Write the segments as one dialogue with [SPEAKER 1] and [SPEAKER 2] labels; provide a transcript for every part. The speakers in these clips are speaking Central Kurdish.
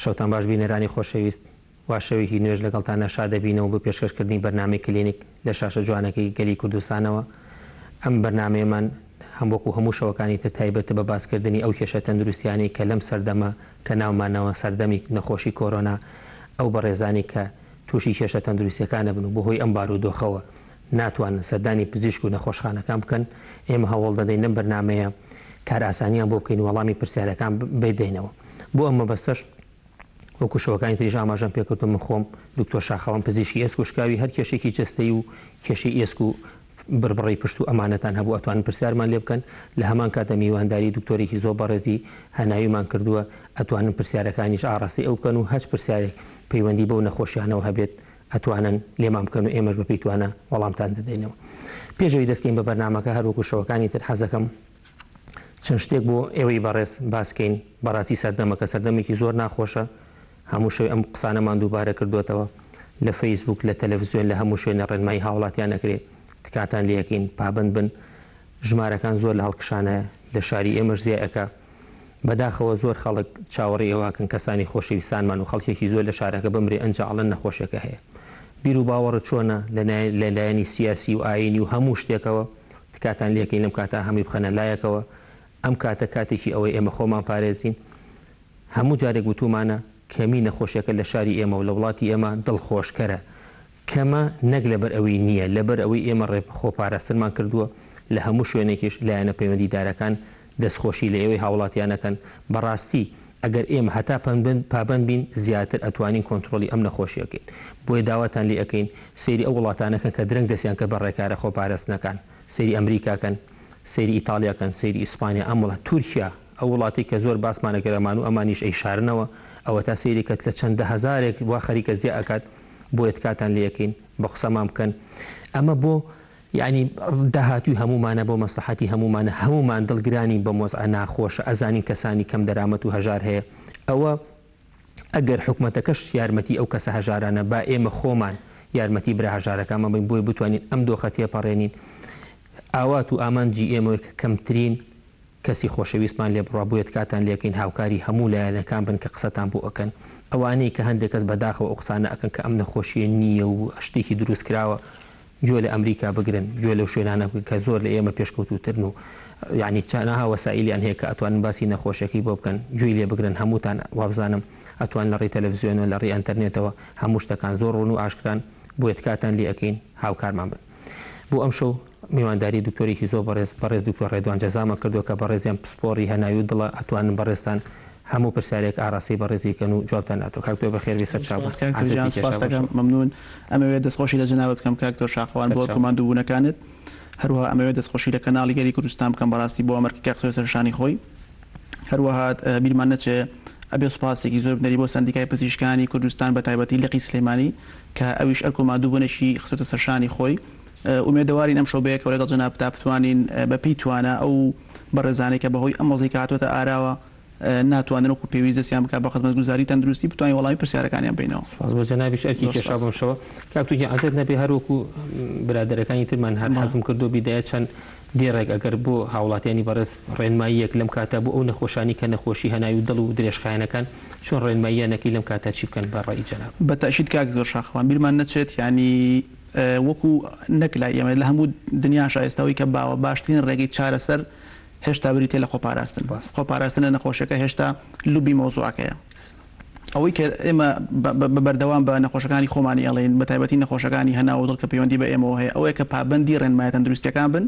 [SPEAKER 1] شەوتان باش بینەرانی خۆشەویست، وا شەوێکی نوێش لەگەڵتانا شادەبینەوە بۆ پێشکەشکردنی بەرنامەی کلینیک لە شاشە جوانەکەی گەلی کوردستانەوە. ئەم بەرنامەیەمان هەم وەکو هەموو شەوەکانی تر تایبەتە بە باسکردنی ئەو کێشە تەندروستیانەی کە لەم سەردەمە کە ناومانەوە سەردەمی نەخۆشی کۆرۆنا ئەو بەڕێزانەی کە تووشی کێشە تەندروستیەکان ئەبن و بەهۆی ئەم بارودۆخەوە ناتوانن سەردانی پزیشک و نەخۆشخانەکان بکەن، ئێمە هەوڵدەدەین لەم بەرنامەیە کارئاسانیان بۆ بکەین و وەڵامی پرسیارەکان بدەینەوە. بۆ ئەم مەبەستەش وەکو شەوەکانی تریش ئاماژەم پێکردو من خۆم دکتۆر شاخەوان پزیشکی ئێسک و شکاوی هەر کێشەیەکی جەستەیی و کێشەی ئێسک و بڕبڕەی پشت و ئەمانەتان هەبوو ئەتوانن پرسیارمان لێ بکەن، لە هەمان کاتدا میوانداری دکتۆرێکی زۆر بەڕێزی هەناویمان کردووە ئەتوانن پرسیارەکانیش ئاڕاستەی ئەو بکەن و هەچ پرسیارێک پەیوەندی بەو نەخۆشیانەوە هەبێت ئەتوانن لێمان بکەن و ئێمەش بەپێی توانا وەڵامتان دەدەینەوە. پێش ئەوەی دەست کەین بە بەرنامەکە هەر وەکو شەوەکانی تر حەزەکەم چەند شتێک بۆ ئێوەی بەڕێز باس کەین. بەڕاستی سەردەمەکە سەردەمێکی زۆر ناخۆشە، هەموو شەوێ ئەم قسانەمان دووبارە کردۆتەوە لە فەیسبووک، لە تەلەفزیۆن، لە هەموو شوێنێ ڕێنمایی هاوڵاتیان ئەکرێ، تکاتان لێ ئەکەین پابەند بن. ژمارەکان زۆر لە هەڵکشانایە، لە شاری ئێمەش زیای ئەکا. بەداخەوە زۆر خەڵک چاوەڕێی ئەوە ئەکەن کەسانی خۆشەویستانمان و خەڵکێکی زۆر لە شارەکە بمرێ ئەنجا ئەڵێن نەخۆشیەکە هەیە. بیر و باوەڕت چۆنە لە لایەنی سیاسی و ئایینی و هەموو شتێکەوە؟ تکاتان لێکەین لەم کاتە هەمووی بخەنە لایەکەوە. ئەم کاتە کاتێکی ئەوەی ئێمە خۆمان پارێزین. هەموو جارێک وتوومانە کەمی نەخۆشیەکە لە شاری ئێمە و لە وڵاتی ئێمە دڵخۆشکەرە. کەمە نەک لەبەر ئەوەی نییە، لەبەر ئەوەی ئێمە ڕێ خۆپاراستنمان کردووە، لە هەموو شوێنێکیش لایەنە پەیوەندیدارەکان دەستخۆشی لە ئێوەی هاوڵاتیان ئەکەن، بەڕاستی ئەگەر ئێمە هەتا پابەند بین زیاتر ئەتوانین کۆنترۆڵی ئەم نەخۆشیە کەین، بۆیە داواتان لێ ئەکەین سەیری ئەو وڵاتانە کەن کە درەنگ دەستیان کرد بە ڕێکارە خۆپارستنەکان، سەیری ئەمریکا کەن، سەیری ئیتاڵیا کەن، سەیری ئیسپانیا، ئەم وڵات، تورکیا، ئەو وڵاتەی کە زۆر باسمان ئەکرد ئەمان و ئەمانیش ئەیشارنەوە، ئەوەتا سەیری کە لە چەند دە هەزارێک وا خەریکە زیا ئەکات، بۆیە تکاتان لێ ئەکەین بە قسەمان بکەن ئەمە بۆ یەعنی داهاتووی هەموومانە بۆ مەسڵەحەتی هەموومانە هەموومان دڵگرانین بەم وەزعە ناخۆشە ئەزانین کەسانی کەم دەرامەت و هەژار هەیە ئەوە ئەگەر حکومەتەکەش یارمەتی ئەو کەسە هەژارانە با ئێمە خۆمان یارمەتی برا هەژارەکانمان بین بۆیە بتوانین ئەم دۆخە تێپەڕێنین ئاوات و ئامانجی ئێمە کە کەمترین کەسی خۆشەویستمان لێ بڕوا بۆیە تکاتان لێکەین هاوکاری هەموو لایەنەکان بن کە قسەتان بۆ ئەکەن ئەوانەی کە هەندێک کەس بەداخەوە ئەو قسانە ئەکەن کە ئەم نەخۆشیە نییە و شتێکی دروست کراوە گوێ لە ئەمریکا بگرن گوێ لەو شوێنانە بگرن کە زۆر لە ئێمە پێشکەوتووترن و یعنی چەنەها وەسائیلیان هەیە کە ئەتوانن باسی نەخۆشیەکەی بۆ بکەن گوێی لێ بگرن هەمووتان وابزانم ئەتوان لە ڕێی تەلەفزیۆنەوە لە ڕێی ئەنتەرنێتەوە هەموو شتەکان زۆر ڕوون و ئاشکران بۆیە تکاتان لێ ئەکەین هاوکارمان بن. بۆ ئەمشەو میوانداری دکتۆرێکی زۆر بەڕێز بەڕێز دکتۆر ڕێدوان جەزامان کردووە کە بەڕێزیان پسپۆڕی هەناوی و دڵە ئەتوانن بەڕێزتان هەموو پرسیارێک ئاڕاستەی بەڕێزی کەن و جوابتان ناتەوە کاک دکتۆر بەخێربێی سەر چاومان
[SPEAKER 2] سپاس کاک دکتۆر
[SPEAKER 1] عەزێتی
[SPEAKER 2] گیان
[SPEAKER 1] کێشا
[SPEAKER 2] سپاست
[SPEAKER 1] بۆ
[SPEAKER 2] دەکەم
[SPEAKER 1] شەو.
[SPEAKER 2] مەمنون ئەمەوێت دەستخۆشی لە جەنابت بکەم کاک دکتۆر شاخەوان
[SPEAKER 1] سەر
[SPEAKER 2] بۆ ئەرک و
[SPEAKER 1] چاوم.
[SPEAKER 2] ماندووبوونەکانت هەروەها ئەمەوێت دەستخۆشی لە کەناڵی گەلی کوردستان بکەم بەڕاستی بۆ ئەم ئەرکەی کە خستۆتە سەر شانی خۆی هەروەها بیرمان نەچێ ئەبێ سوپاسێکی زۆر بنێری بۆ سەندیکای پزیشکانی کوردستان بە تایبەتی لقی سلێمانی کە ئەویش ئەرک و ماندووبوونێکی خستۆتە سەر شانی خۆی. ئومێدەوارین ئەمشەو بەیەکەوە لەگەڵ جەنابتا بتوانین بە پێی توانا ئەو بەڕێزانەی کە بەهۆی ئەم وەزعەی کە هاتۆتە ئاراوە ناتوانن وەکو پێویست دەستیان بکات بە خزمەتگوزاری تەندروستی بتوانین وەڵامی پرسیارەکانیان بەینەوە.
[SPEAKER 1] سوپاس بۆ جەنابیش ئەرکی
[SPEAKER 2] زۆر
[SPEAKER 1] کێشا
[SPEAKER 2] سوپاس.
[SPEAKER 1] بەم شەوە. کاک توجی عەزێت نەبێ هەر وەکو برادەرەکانی ترمان هەر
[SPEAKER 2] بەڵێ.
[SPEAKER 1] حەزم کردووە بیدایە چەند دێڕێک ئەگەر بۆ هاوڵاتیانی بەڕێز ڕێنماییەک لەم کاتە بۆ ئەو نەخۆشانی کە نەخۆشی هەناوی و دڵ و درێژخایەنەکان چۆن ڕێنماییان ئەکەی لەم کاتە چی بکەن بە ڕەئی جەنابت؟
[SPEAKER 2] بە تەئکید کاک دکتۆر شاخەوان بیرمان نەچێت یانی وەکو نەک لای ئێمە لە هەموو دنیاشا ئێستا ئەوەی کە باوە باشترین ڕێگەی چارەسەر هێشتا بریتیە لە خۆپاراستن خۆپاراستن لە نەخۆشیەکە هێشتا لوبی مەوزوعەکەیە ئەوەی کە ئێمە بە بەردەوام بە نەخۆشەکانی خۆمانی ئەڵێین بە تایبەتی نەخۆشەکانی هەناو و دڵ کە پەیوەندی بە ئێمەوە هەیە ئەوەیە کە پابەندی ڕێنمایە تەندروستیەکان بن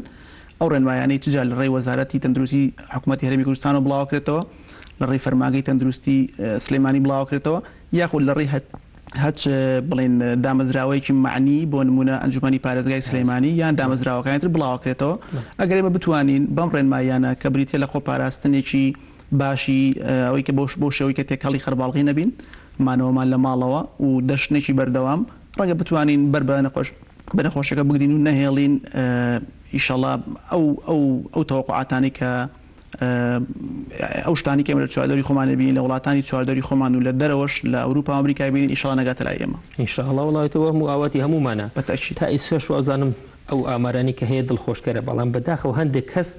[SPEAKER 2] ئەو ڕێنمایانەی چ جا لە ڕێی وەزارەتی تەندروستی حکوومەتی هەرێمی کوردستانەوە بڵاوکرێتەوە لە ڕێی فەرمانگەی تەندروستی سلێمانی بڵاوکرێتەوە یاخود لە ڕێی هەچ بڵێین دامەزراوەیەکی مەعنی بۆ نموونە ئەنجومەنی پارێزگای سلێمانی یان دامەزراوەکانی تر بڵاوکرێتەوە ئەگەر ئێمە بتوانین بەم ڕێنماییانە کە بریتیە لە خۆپاراستنێکی باشی ئەوەی کە بەو شێوەی کە تێکەڵی خەرباڵغی نەبین مانەوەمان لە ماڵەوە و دەرشتنێکی بەردەوام ڕەنگە بتوانین بەر بە نەخۆش بە نەخۆشەکە بگرین و نەهێڵین ئیشەڵا ئەو ئەو ئەو تەوەقوعاتانەی کە ئەو شتانەی کە ئێمە لە چواردەوری خۆمان ئەبینین لە وڵاتانی چواردەوری خۆمان و لە دەرەوەش لە ئەوروپا و ئەمریکا بینین ئیشەڵا نەگاتە لای ئێمە.
[SPEAKER 1] ان شاء اللە وەڵا ئەوە هەموو ئاواتی هەموومانە
[SPEAKER 2] بە تەئکید.
[SPEAKER 1] تا ئیستاش وابزانم ئەو ئامارانەی کە هەیە دڵخۆشکەرە بەڵام بەداخەوە هەندێک کەس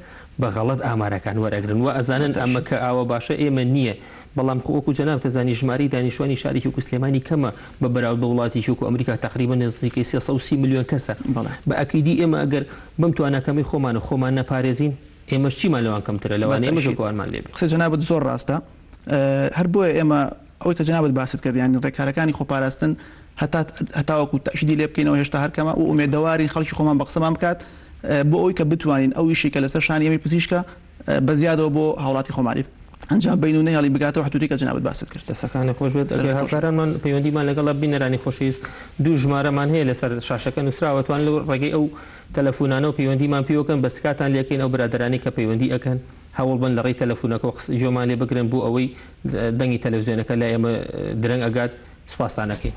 [SPEAKER 1] بە غەڵەت ئامارەکان وەرئەگرن وا ئەزانن ئەمە کە ئاوا باشە ئێمە نییە بەڵام خۆ وەکو جەنابت ئەزانی ژمارەی دانیشتوانی شارێکی وەکو سلێمانی کەمە بە بەراورد بە وڵاتێکی وەکو ئەمریکا تەقریبەن نزیکەی 330 ملیۆن کەسە بە ئەکیدی ئێمە ئەگەر بەم توانا کەمەی خۆمان و خۆمان نەپارێزین ئێمەش چیمان لەوان کەمترە لەوانەیە ئێمەش وەکو ئەوانمان لێ بێ.
[SPEAKER 2] قسەی جەنابت زۆر ڕاستە هەر بۆیە ئێمە ئەوەی کە جەنابت باست کرد یانی ڕێکارەکانی خۆپاراستن هەتا هەتاوەکو تەئکیدی لێ بکەینەوە هێشتا هەر کەمە و ئومێدەوارین خەڵکی خۆمان بە قسەمان بکات بۆ ئەوەی کە بتوانین ئەو ئیشەی کە لەسەر شانی ئێمەی پزیشکە بە زیادەوە بۆ هاوڵاتی خۆمانی ئەنجام بەین و نەهێڵین بگاتەوە حدودی کە جەنابت باست کرد.
[SPEAKER 1] دەستەکانت خۆش بێت.
[SPEAKER 2] سەرت
[SPEAKER 1] ئەگەر
[SPEAKER 2] خۆش بێت.
[SPEAKER 1] هاوکارانمان پەیوەندیمان لەگەڵە بینەرانی خۆشەویست دوو ژمارەمان هەیە لەسەر شاشەکە نووسراوە توان لەو ڕێگەی ئەو تەلەفونانەوە پەیوەندیمان پێوەکەن بەس تکاتان لێکەین ئەو برادەرانەی کە پەیوەندی ئەکەن هەوڵبەن لەڕێی تەلەفونەکەوە گوێمان لێ بگرن بۆ ئەوەی دەنگی تەلەفزیۆنەکە لای ئێمە درەنگ ئەگات سوپاستان ئەکەین.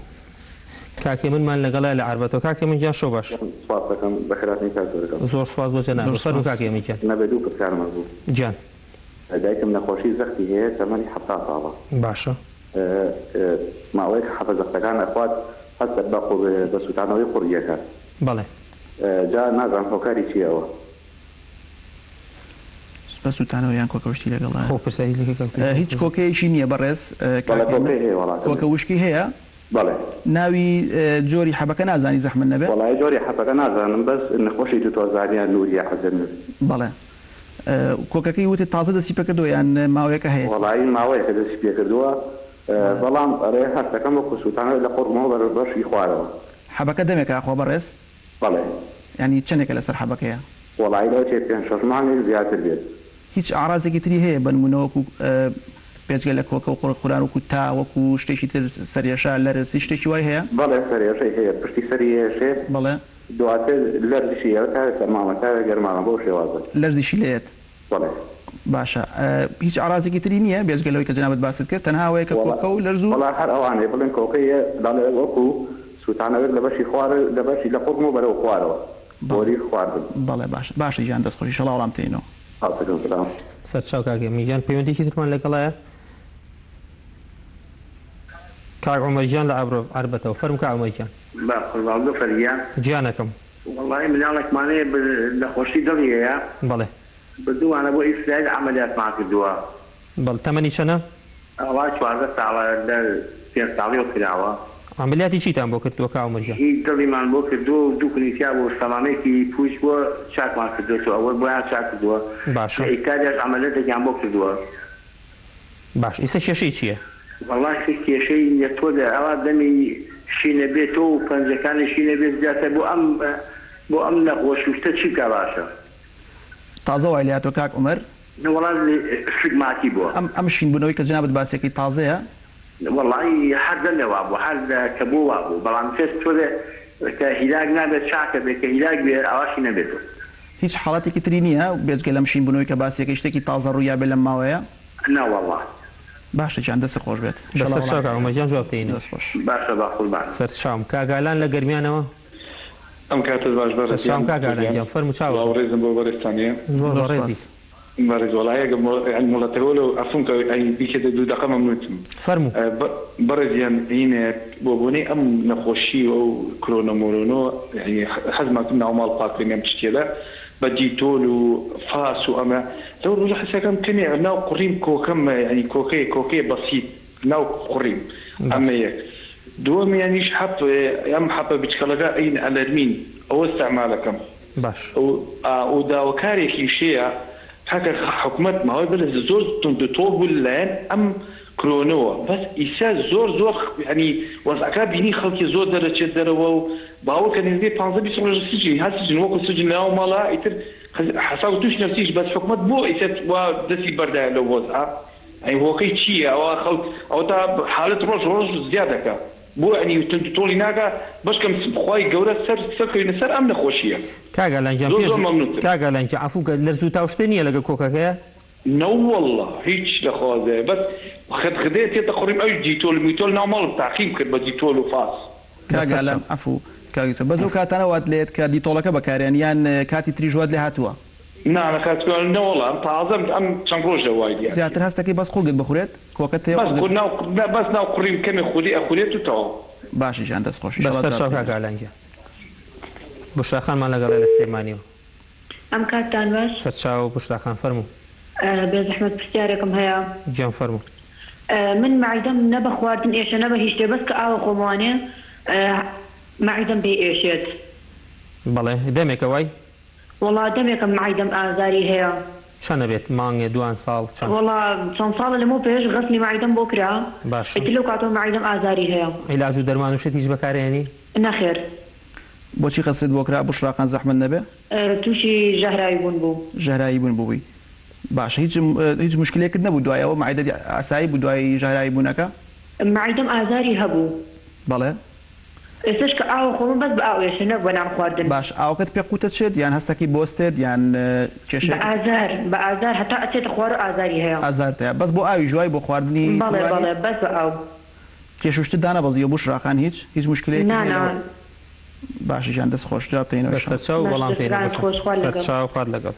[SPEAKER 1] کاک هێمنمان لەگەڵە لە عەربەتەوە. کاک هێمن گیان شەو باش.
[SPEAKER 3] سوپاس دەکەم بەخێرهاتنی کاک زۆرەکەم.
[SPEAKER 1] زۆر سوپاس بۆ جەنابت.
[SPEAKER 2] زۆر
[SPEAKER 1] فەرموو
[SPEAKER 2] سوپاس.
[SPEAKER 1] کاک هێمن گیان.
[SPEAKER 3] نەبێ دوو پرسیارم هەبوو.
[SPEAKER 1] گیان.
[SPEAKER 3] دایکم نەخۆشی زەختی هەیە تەمەنی 70 ساڵە.
[SPEAKER 1] باشە.
[SPEAKER 3] ماوەیەکە حەپە زەختەکان ئەخوات هەست بە قوڕ بە سوتانەوەی قوڕگی ئەکات.
[SPEAKER 1] بەڵێ.
[SPEAKER 3] جا نازانم هۆکاری چیە ئەوە.
[SPEAKER 2] بە سوتانەوە یان کۆکە وشتی لەگەڵدایە؟
[SPEAKER 1] خۆ پرسیاری لەکە کاک پێشەوا.
[SPEAKER 2] هیچ کۆکەیەکی نییە بەڕێز
[SPEAKER 3] بەڵێ
[SPEAKER 2] کاک هێمن.
[SPEAKER 3] کۆکەی هەیە وەڵا
[SPEAKER 2] کۆکە وشکی هەیە؟
[SPEAKER 3] بەڵێ.
[SPEAKER 2] ناوی جۆری حەبەکە نازانی زەحمەت نەبێ؟
[SPEAKER 3] وەڵایی جۆری حەبەکە نازانم بەس نەخۆشی توتۆزانیە نوریە حەزم.
[SPEAKER 2] بەڵێ کۆکەکەی وتت تازە دەستی پێکردووە یان ماوەیەکە هەیەتی؟
[SPEAKER 3] وەڵایی ماوەیەکە دەستی پێکردووە بەڵام ئەرێ هەستەکەم وەکو سوتانەوەی لە قوڕگمەوە بەرەو بەشی خوارەوە.
[SPEAKER 2] حەبەکە دەمێکە ئەخوا بەڕێز؟
[SPEAKER 3] بەڵێ.
[SPEAKER 2] یانی چەنێکە لەسەر حەبەکەیە؟
[SPEAKER 3] وەڵایی لەوەچێ پێنج شەش مانگێک زیاتر بێت.
[SPEAKER 2] هیچ ئاڕازێکی تری هەیە بەنمونە وەکو بێجگە لە کۆکە و قوڕگ خوران وەکو تا وەکو شتێکی تر سەرێشە لەرز هیچ شتێکی وای هەیە؟
[SPEAKER 3] بەڵێ سەرێشەی هەیە پشتی سەری ئێشێ.
[SPEAKER 2] بەڵێ.
[SPEAKER 3] دواتر لەرزیشی هەیە تاوێ سەرمامە تاوێ گەرمامە بەو شێوازە.
[SPEAKER 2] لەرزیشی لێیەت.
[SPEAKER 3] بەڵێ.
[SPEAKER 2] باشە هیچ ئاڕازێکی تری نییە بێجگە لەوەی کە جەنابت باست کرد تەنها ئەوەیە کە کۆکە و لەرز و.
[SPEAKER 3] وەڵا هەر ئەوانەیە بڵێن کۆکەی هەیە دەڵێ وەکو سوتانەوەیەک لە بەشی خوار لە بەشی لە قوڕگمەوە بەرەو خوارەوە بۆری خواردن.
[SPEAKER 2] بەڵێ باشە باشە گیان دەست خۆش ئیشەڵا وەڵام تێینەوە.
[SPEAKER 3] سپاستەکەم سلام.
[SPEAKER 1] سەرچاو کاک هێمن گیان پەیوەندیەکی ترمان لەگەڵایە کاک عومەر گیان لە عەربەتەوە فەرموو کاک عومەر گیان.
[SPEAKER 4] با قوربان دکتۆر گیان.
[SPEAKER 1] گیانەکەم.
[SPEAKER 4] وەڵایی مناڵێکمان هەیە نەخۆشی دڵی هەیە.
[SPEAKER 1] بەڵێ.
[SPEAKER 4] بردوومانە بۆ ئیسرائیل عەمەلیاتمان کردووە.
[SPEAKER 1] بەڵێ تەمەنی چەنە؟
[SPEAKER 4] ئەوا 14 ساڵە لە 5 ساڵیەوە کراوە.
[SPEAKER 1] عەمەلیاتی چیتان بۆ کردووە کاک عومەر گیان؟
[SPEAKER 4] هی دڵیمان بۆ کردووە و دوو کونی تیا بوو سەمامێکی پووچ بووە چاکمان کردووەتەوە ئەوە بۆیان چاک کردووە.
[SPEAKER 1] باشە.
[SPEAKER 4] لە ئیتالیاش عەمەلیاتێکیان بۆ کردووە.
[SPEAKER 1] باش ئیستا کێشەی چیە؟
[SPEAKER 4] وەڵاهی کێشەی نیە تۆ لە ئەوا دەمی شینە بێ تۆ و پەنجەکانی شینە بێ زیاتر بۆ ئەم بۆ ئەم نەخۆشی و شتە چی بکا باشە.
[SPEAKER 2] تازە وای لێهاتوە کاک عومەر؟
[SPEAKER 4] نەوەڵا سگماتی بوە.
[SPEAKER 2] ئەم ئەم شین بونەوەی کە جەنابت باسیەکەی تازەیە؟
[SPEAKER 4] وەڵایی هەر دەمێ وابوو هەر کە بوو وابوو بەڵام تێست تۆزێ کە هیلاک نابێت چاکە بێ کە هیلاک بێ ئاواشی نەبێتەوە.
[SPEAKER 2] هیچ حاڵەتێکی تری نیە بێجگە لەم شین بونەوەی کە باسیەکەی شتێکی تازە ڕوویابێ لەم ماوەیە؟
[SPEAKER 4] نەوەڵا.
[SPEAKER 2] باشە گیان دەستت خۆش بێت ئیشەڵا
[SPEAKER 1] بەسەر چاو
[SPEAKER 2] وەڵامی
[SPEAKER 1] کاک عومەر گیان جواب تێینەوە.
[SPEAKER 2] دەست خۆش.
[SPEAKER 4] باشە باقوربانم.
[SPEAKER 1] سەرچاوم کاک ئالان لە گەرمیانەوە.
[SPEAKER 5] ئەم کاتەت باش بەڕێز
[SPEAKER 1] سەرچاوم
[SPEAKER 5] گیان
[SPEAKER 1] کاک
[SPEAKER 5] دکتۆر
[SPEAKER 1] ئالان
[SPEAKER 5] گیان
[SPEAKER 1] گیان فەرموو
[SPEAKER 5] سڵاو
[SPEAKER 1] چاوەکەم.
[SPEAKER 5] ڕێزم بۆ بەڕێزتان هەیە.
[SPEAKER 1] زۆر
[SPEAKER 2] زۆر
[SPEAKER 1] بەڕێزی.
[SPEAKER 2] سوپاس.
[SPEAKER 5] بەڕێز وەڵایی ئەگەر یانی مۆڵەتەکە وەلەو عەفوم کە یانی بیکەیتە دوو دەقە مەمنونتم.
[SPEAKER 1] فەرموو.
[SPEAKER 5] بەڕێز گیان هینێ بۆ بۆنەی ئەم نەخۆشی و ئەو کرۆنە مۆرۆنۆ یانی حەزمان کرد ناوماڵ پاک کەین ئەم شتیەلە بە دیتۆل و فاس و ئەمە لەو ڕۆژە حەسەکەم کەمێ ناو قوڕیم کۆکەم یانی کۆکەیە کۆکەیە بەسیت ناو قوڕیم
[SPEAKER 1] باش.
[SPEAKER 5] ئەمە یەک دووەمیانیش حەپ ئەم حەپە بچکەڵەکە ئەین ئەلەرمین ئەوە ئیستعمالەکەم
[SPEAKER 1] باش.
[SPEAKER 5] و داوەکارێکیش هەیە کاکە حکومەت ماوەی بەرز زۆر توند و تۆڵ بوو لەلایەن ئەم کرۆنەوە بەس ئیسا زۆر زۆر یعنی وەزعەکە بینی خەڵکی زۆر دەرەچێت دەرەوە و باوەکە نزیکەی 15 20 ڕۆژ سجن هەر سجن وەکو سجن لەناو ماڵە ئیتر حەساو توش نەفسیش بەس حکومەت بۆ ئیسا وا دەستی بەردایە لەو وەزعە یعنی هۆکەی چییە ئەوە خەڵک ئەوە تا حالەت ڕۆژ ڕۆژ زیاد دەکا بۆ یعنی توند و تۆڵی ناکا بەشکەم خوای گەورە سەر سەرکەوینە سەر ئەم نەخۆشیە
[SPEAKER 1] کاک ئالان گیان
[SPEAKER 5] زۆر
[SPEAKER 1] پێش
[SPEAKER 5] زۆر مەمنونتم.
[SPEAKER 1] کاک ئالان گیان عەفوو کە لەرز و تاو شتێ نییە لەگە کۆکەکەیا؟
[SPEAKER 5] نەوەڵڵا هیچ لە خوازایە بەس خد خدەیە تێتە قوڕیم ئەویش دیتۆل میتۆل ناو ماڵم تاقیم کرد بە دیتۆل و فاس.
[SPEAKER 2] کاک
[SPEAKER 1] بەسەر
[SPEAKER 2] ئالان
[SPEAKER 1] چاو.
[SPEAKER 2] عەفوو کاک دکتۆر بەس ئەو کاتانە وات لێت کە دیتۆڵەکە بەکارێن یان کاتی تریش وات لێ هاتووە؟
[SPEAKER 5] نا نا کاک دکتۆر نەوەڵا ئەم تازەم ئەم چەند ڕۆژە وای دیار
[SPEAKER 2] زیاتر
[SPEAKER 5] کرد.
[SPEAKER 2] هەستەکەی بەس قوڕگت بخورێت کۆکەت هەیە
[SPEAKER 5] بەس
[SPEAKER 2] قوڕگت.
[SPEAKER 5] قور ناو بەس ناو قوڕیم کەمێ خوری ئەخورێت و تەواو.
[SPEAKER 2] باشە گیان دەست خۆش ئیشەڵا
[SPEAKER 1] بەسەر
[SPEAKER 2] جواب
[SPEAKER 1] چاو کاک
[SPEAKER 2] تێنەوە.
[SPEAKER 1] ئالان گیان. بوشرا خانمان لەگەڵە لە سلێمانیەوە.
[SPEAKER 6] ئەم کاتتان باش.
[SPEAKER 1] سەرچاو بوشرا خان فەرموو.
[SPEAKER 6] بێزەحمەت پرسیارێکم هەیە.
[SPEAKER 1] گیان فەرموو.
[SPEAKER 6] من مەعیدەم نە بە خواردن ئێشە نە بە هیچ شتێ بەس کە ئاوە خۆمەوانێ مەعیدەم پێی ئێشێت.
[SPEAKER 1] بەڵێ دەمێکە وای؟
[SPEAKER 6] وەڵا دەمێکە مەعیدەم ئازاری هەیە.
[SPEAKER 1] چەنە بێت مانگێ دوان ساڵ چەند؟
[SPEAKER 6] وەڵا چەند ساڵە لەمەو پێش غەسلی مەعیدەم بۆ کرا
[SPEAKER 1] باشە.
[SPEAKER 6] ئیتر لەو کاتەوە مەعیدەم ئازاری هەیە.
[SPEAKER 1] عیلاج و دەرمان و شت هیچ بەکارئەهێنی؟
[SPEAKER 6] نەخێر.
[SPEAKER 2] بۆچی غەسلت بۆ کرا بوشرا خان زەحمەت نەبێ؟
[SPEAKER 6] توشی ژەهراوی بوون بوو.
[SPEAKER 2] ژەهراوی بوون بووی باشە هیچ هیچ موشکلەیەکت نەبوو دوای ئەوە مەعیدەت ئاسایی بوو دوای ژەهراوی بوونەکە؟
[SPEAKER 6] مەعیدەم ئازاری هەبوو.
[SPEAKER 2] بەڵێ.
[SPEAKER 6] ئێستاش کە ئاو ئەخۆم بەس بە ئاو ئێشێ نەک بە نان خواردن.
[SPEAKER 2] باش ئاوەکەت پێ قوتە چێت یان هەستەکەی بۆستێت یان
[SPEAKER 6] کێشەیەکت؟ بە ئازار بە ئازار هەتا ئەچێتە خوارەوە ئازاری هەیە.
[SPEAKER 2] ئازارت هەیە بەس بۆ ئاویش وای بۆ خواردنی تر
[SPEAKER 6] بەڵێ
[SPEAKER 2] وانیت؟
[SPEAKER 6] بەڵێ بەس بە ئاو.
[SPEAKER 2] کێش و شتت دانەبەزیوە بوشرا خان هیچ هیچ موشکلەیەکت
[SPEAKER 6] نا
[SPEAKER 2] نیە
[SPEAKER 6] نا.
[SPEAKER 2] لەوە باشە گیان دەست خۆش جواب تەینەوە
[SPEAKER 1] بە
[SPEAKER 2] ئیشەڵا.
[SPEAKER 1] سەرچاو
[SPEAKER 6] باش
[SPEAKER 1] وەڵام تەینەوە
[SPEAKER 6] دەستتان
[SPEAKER 1] باشە
[SPEAKER 6] خۆش خوات لەگەڵ.
[SPEAKER 1] سەرچاو خوات لەگەڵ.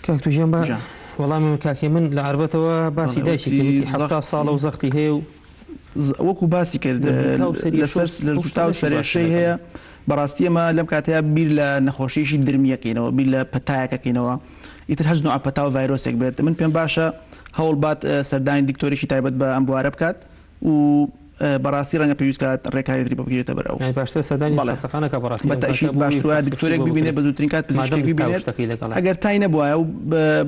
[SPEAKER 1] کاک توژیان با
[SPEAKER 2] گیان.
[SPEAKER 1] وەڵامی من کاک هێمن لە عەربەتەوە باسی
[SPEAKER 2] بەڵێ
[SPEAKER 1] دایکی
[SPEAKER 2] وتی
[SPEAKER 1] کرد وتی 70
[SPEAKER 2] زەختی
[SPEAKER 1] ساڵە و زەختی هەیە و
[SPEAKER 2] وەکو باسی کرد
[SPEAKER 1] لەرزوتا و سەریەشە و
[SPEAKER 2] لەسەر
[SPEAKER 1] ئەو
[SPEAKER 2] لەرزوتا و
[SPEAKER 1] شتانەشی باسی
[SPEAKER 2] سەرێشەی
[SPEAKER 1] لەگەڵ.
[SPEAKER 2] هەیە بەڕاستی ئێمە لەم کاتەیا بیر لە نەخۆشیی درمی ئەکەینەوە بیر لە پەتایەک ئەکەینەوە ئیتر هەچ نوعە پەتا و ڤایرۆسێک بێت من پێم باشە هەوڵ بات سەردانی دکتۆرێکی تایبەت بە ئەم بوارە بکات و بەڕاستی ڕەنگە پێویست کات ڕێکاری تری بۆ بگیرێتە بەر ئەو.
[SPEAKER 1] یانی باشترە سەردانی
[SPEAKER 2] بەڵێ
[SPEAKER 1] خەستەخانە کا بەڕاستی
[SPEAKER 2] بە
[SPEAKER 1] ئەم کاتە
[SPEAKER 2] تەئکید
[SPEAKER 1] بۆ ئەوەی
[SPEAKER 2] باشتر وایە
[SPEAKER 1] فەحس و شتی
[SPEAKER 2] دکتۆرێک
[SPEAKER 1] بۆ
[SPEAKER 2] ببینێت
[SPEAKER 1] بکرێت
[SPEAKER 2] بە زووترین کات
[SPEAKER 1] مادەم
[SPEAKER 2] پزیشکێک
[SPEAKER 1] تا
[SPEAKER 2] ببینێت
[SPEAKER 1] شتەکەی لەگەڵە.
[SPEAKER 2] ئەگەر تای نەبوایە و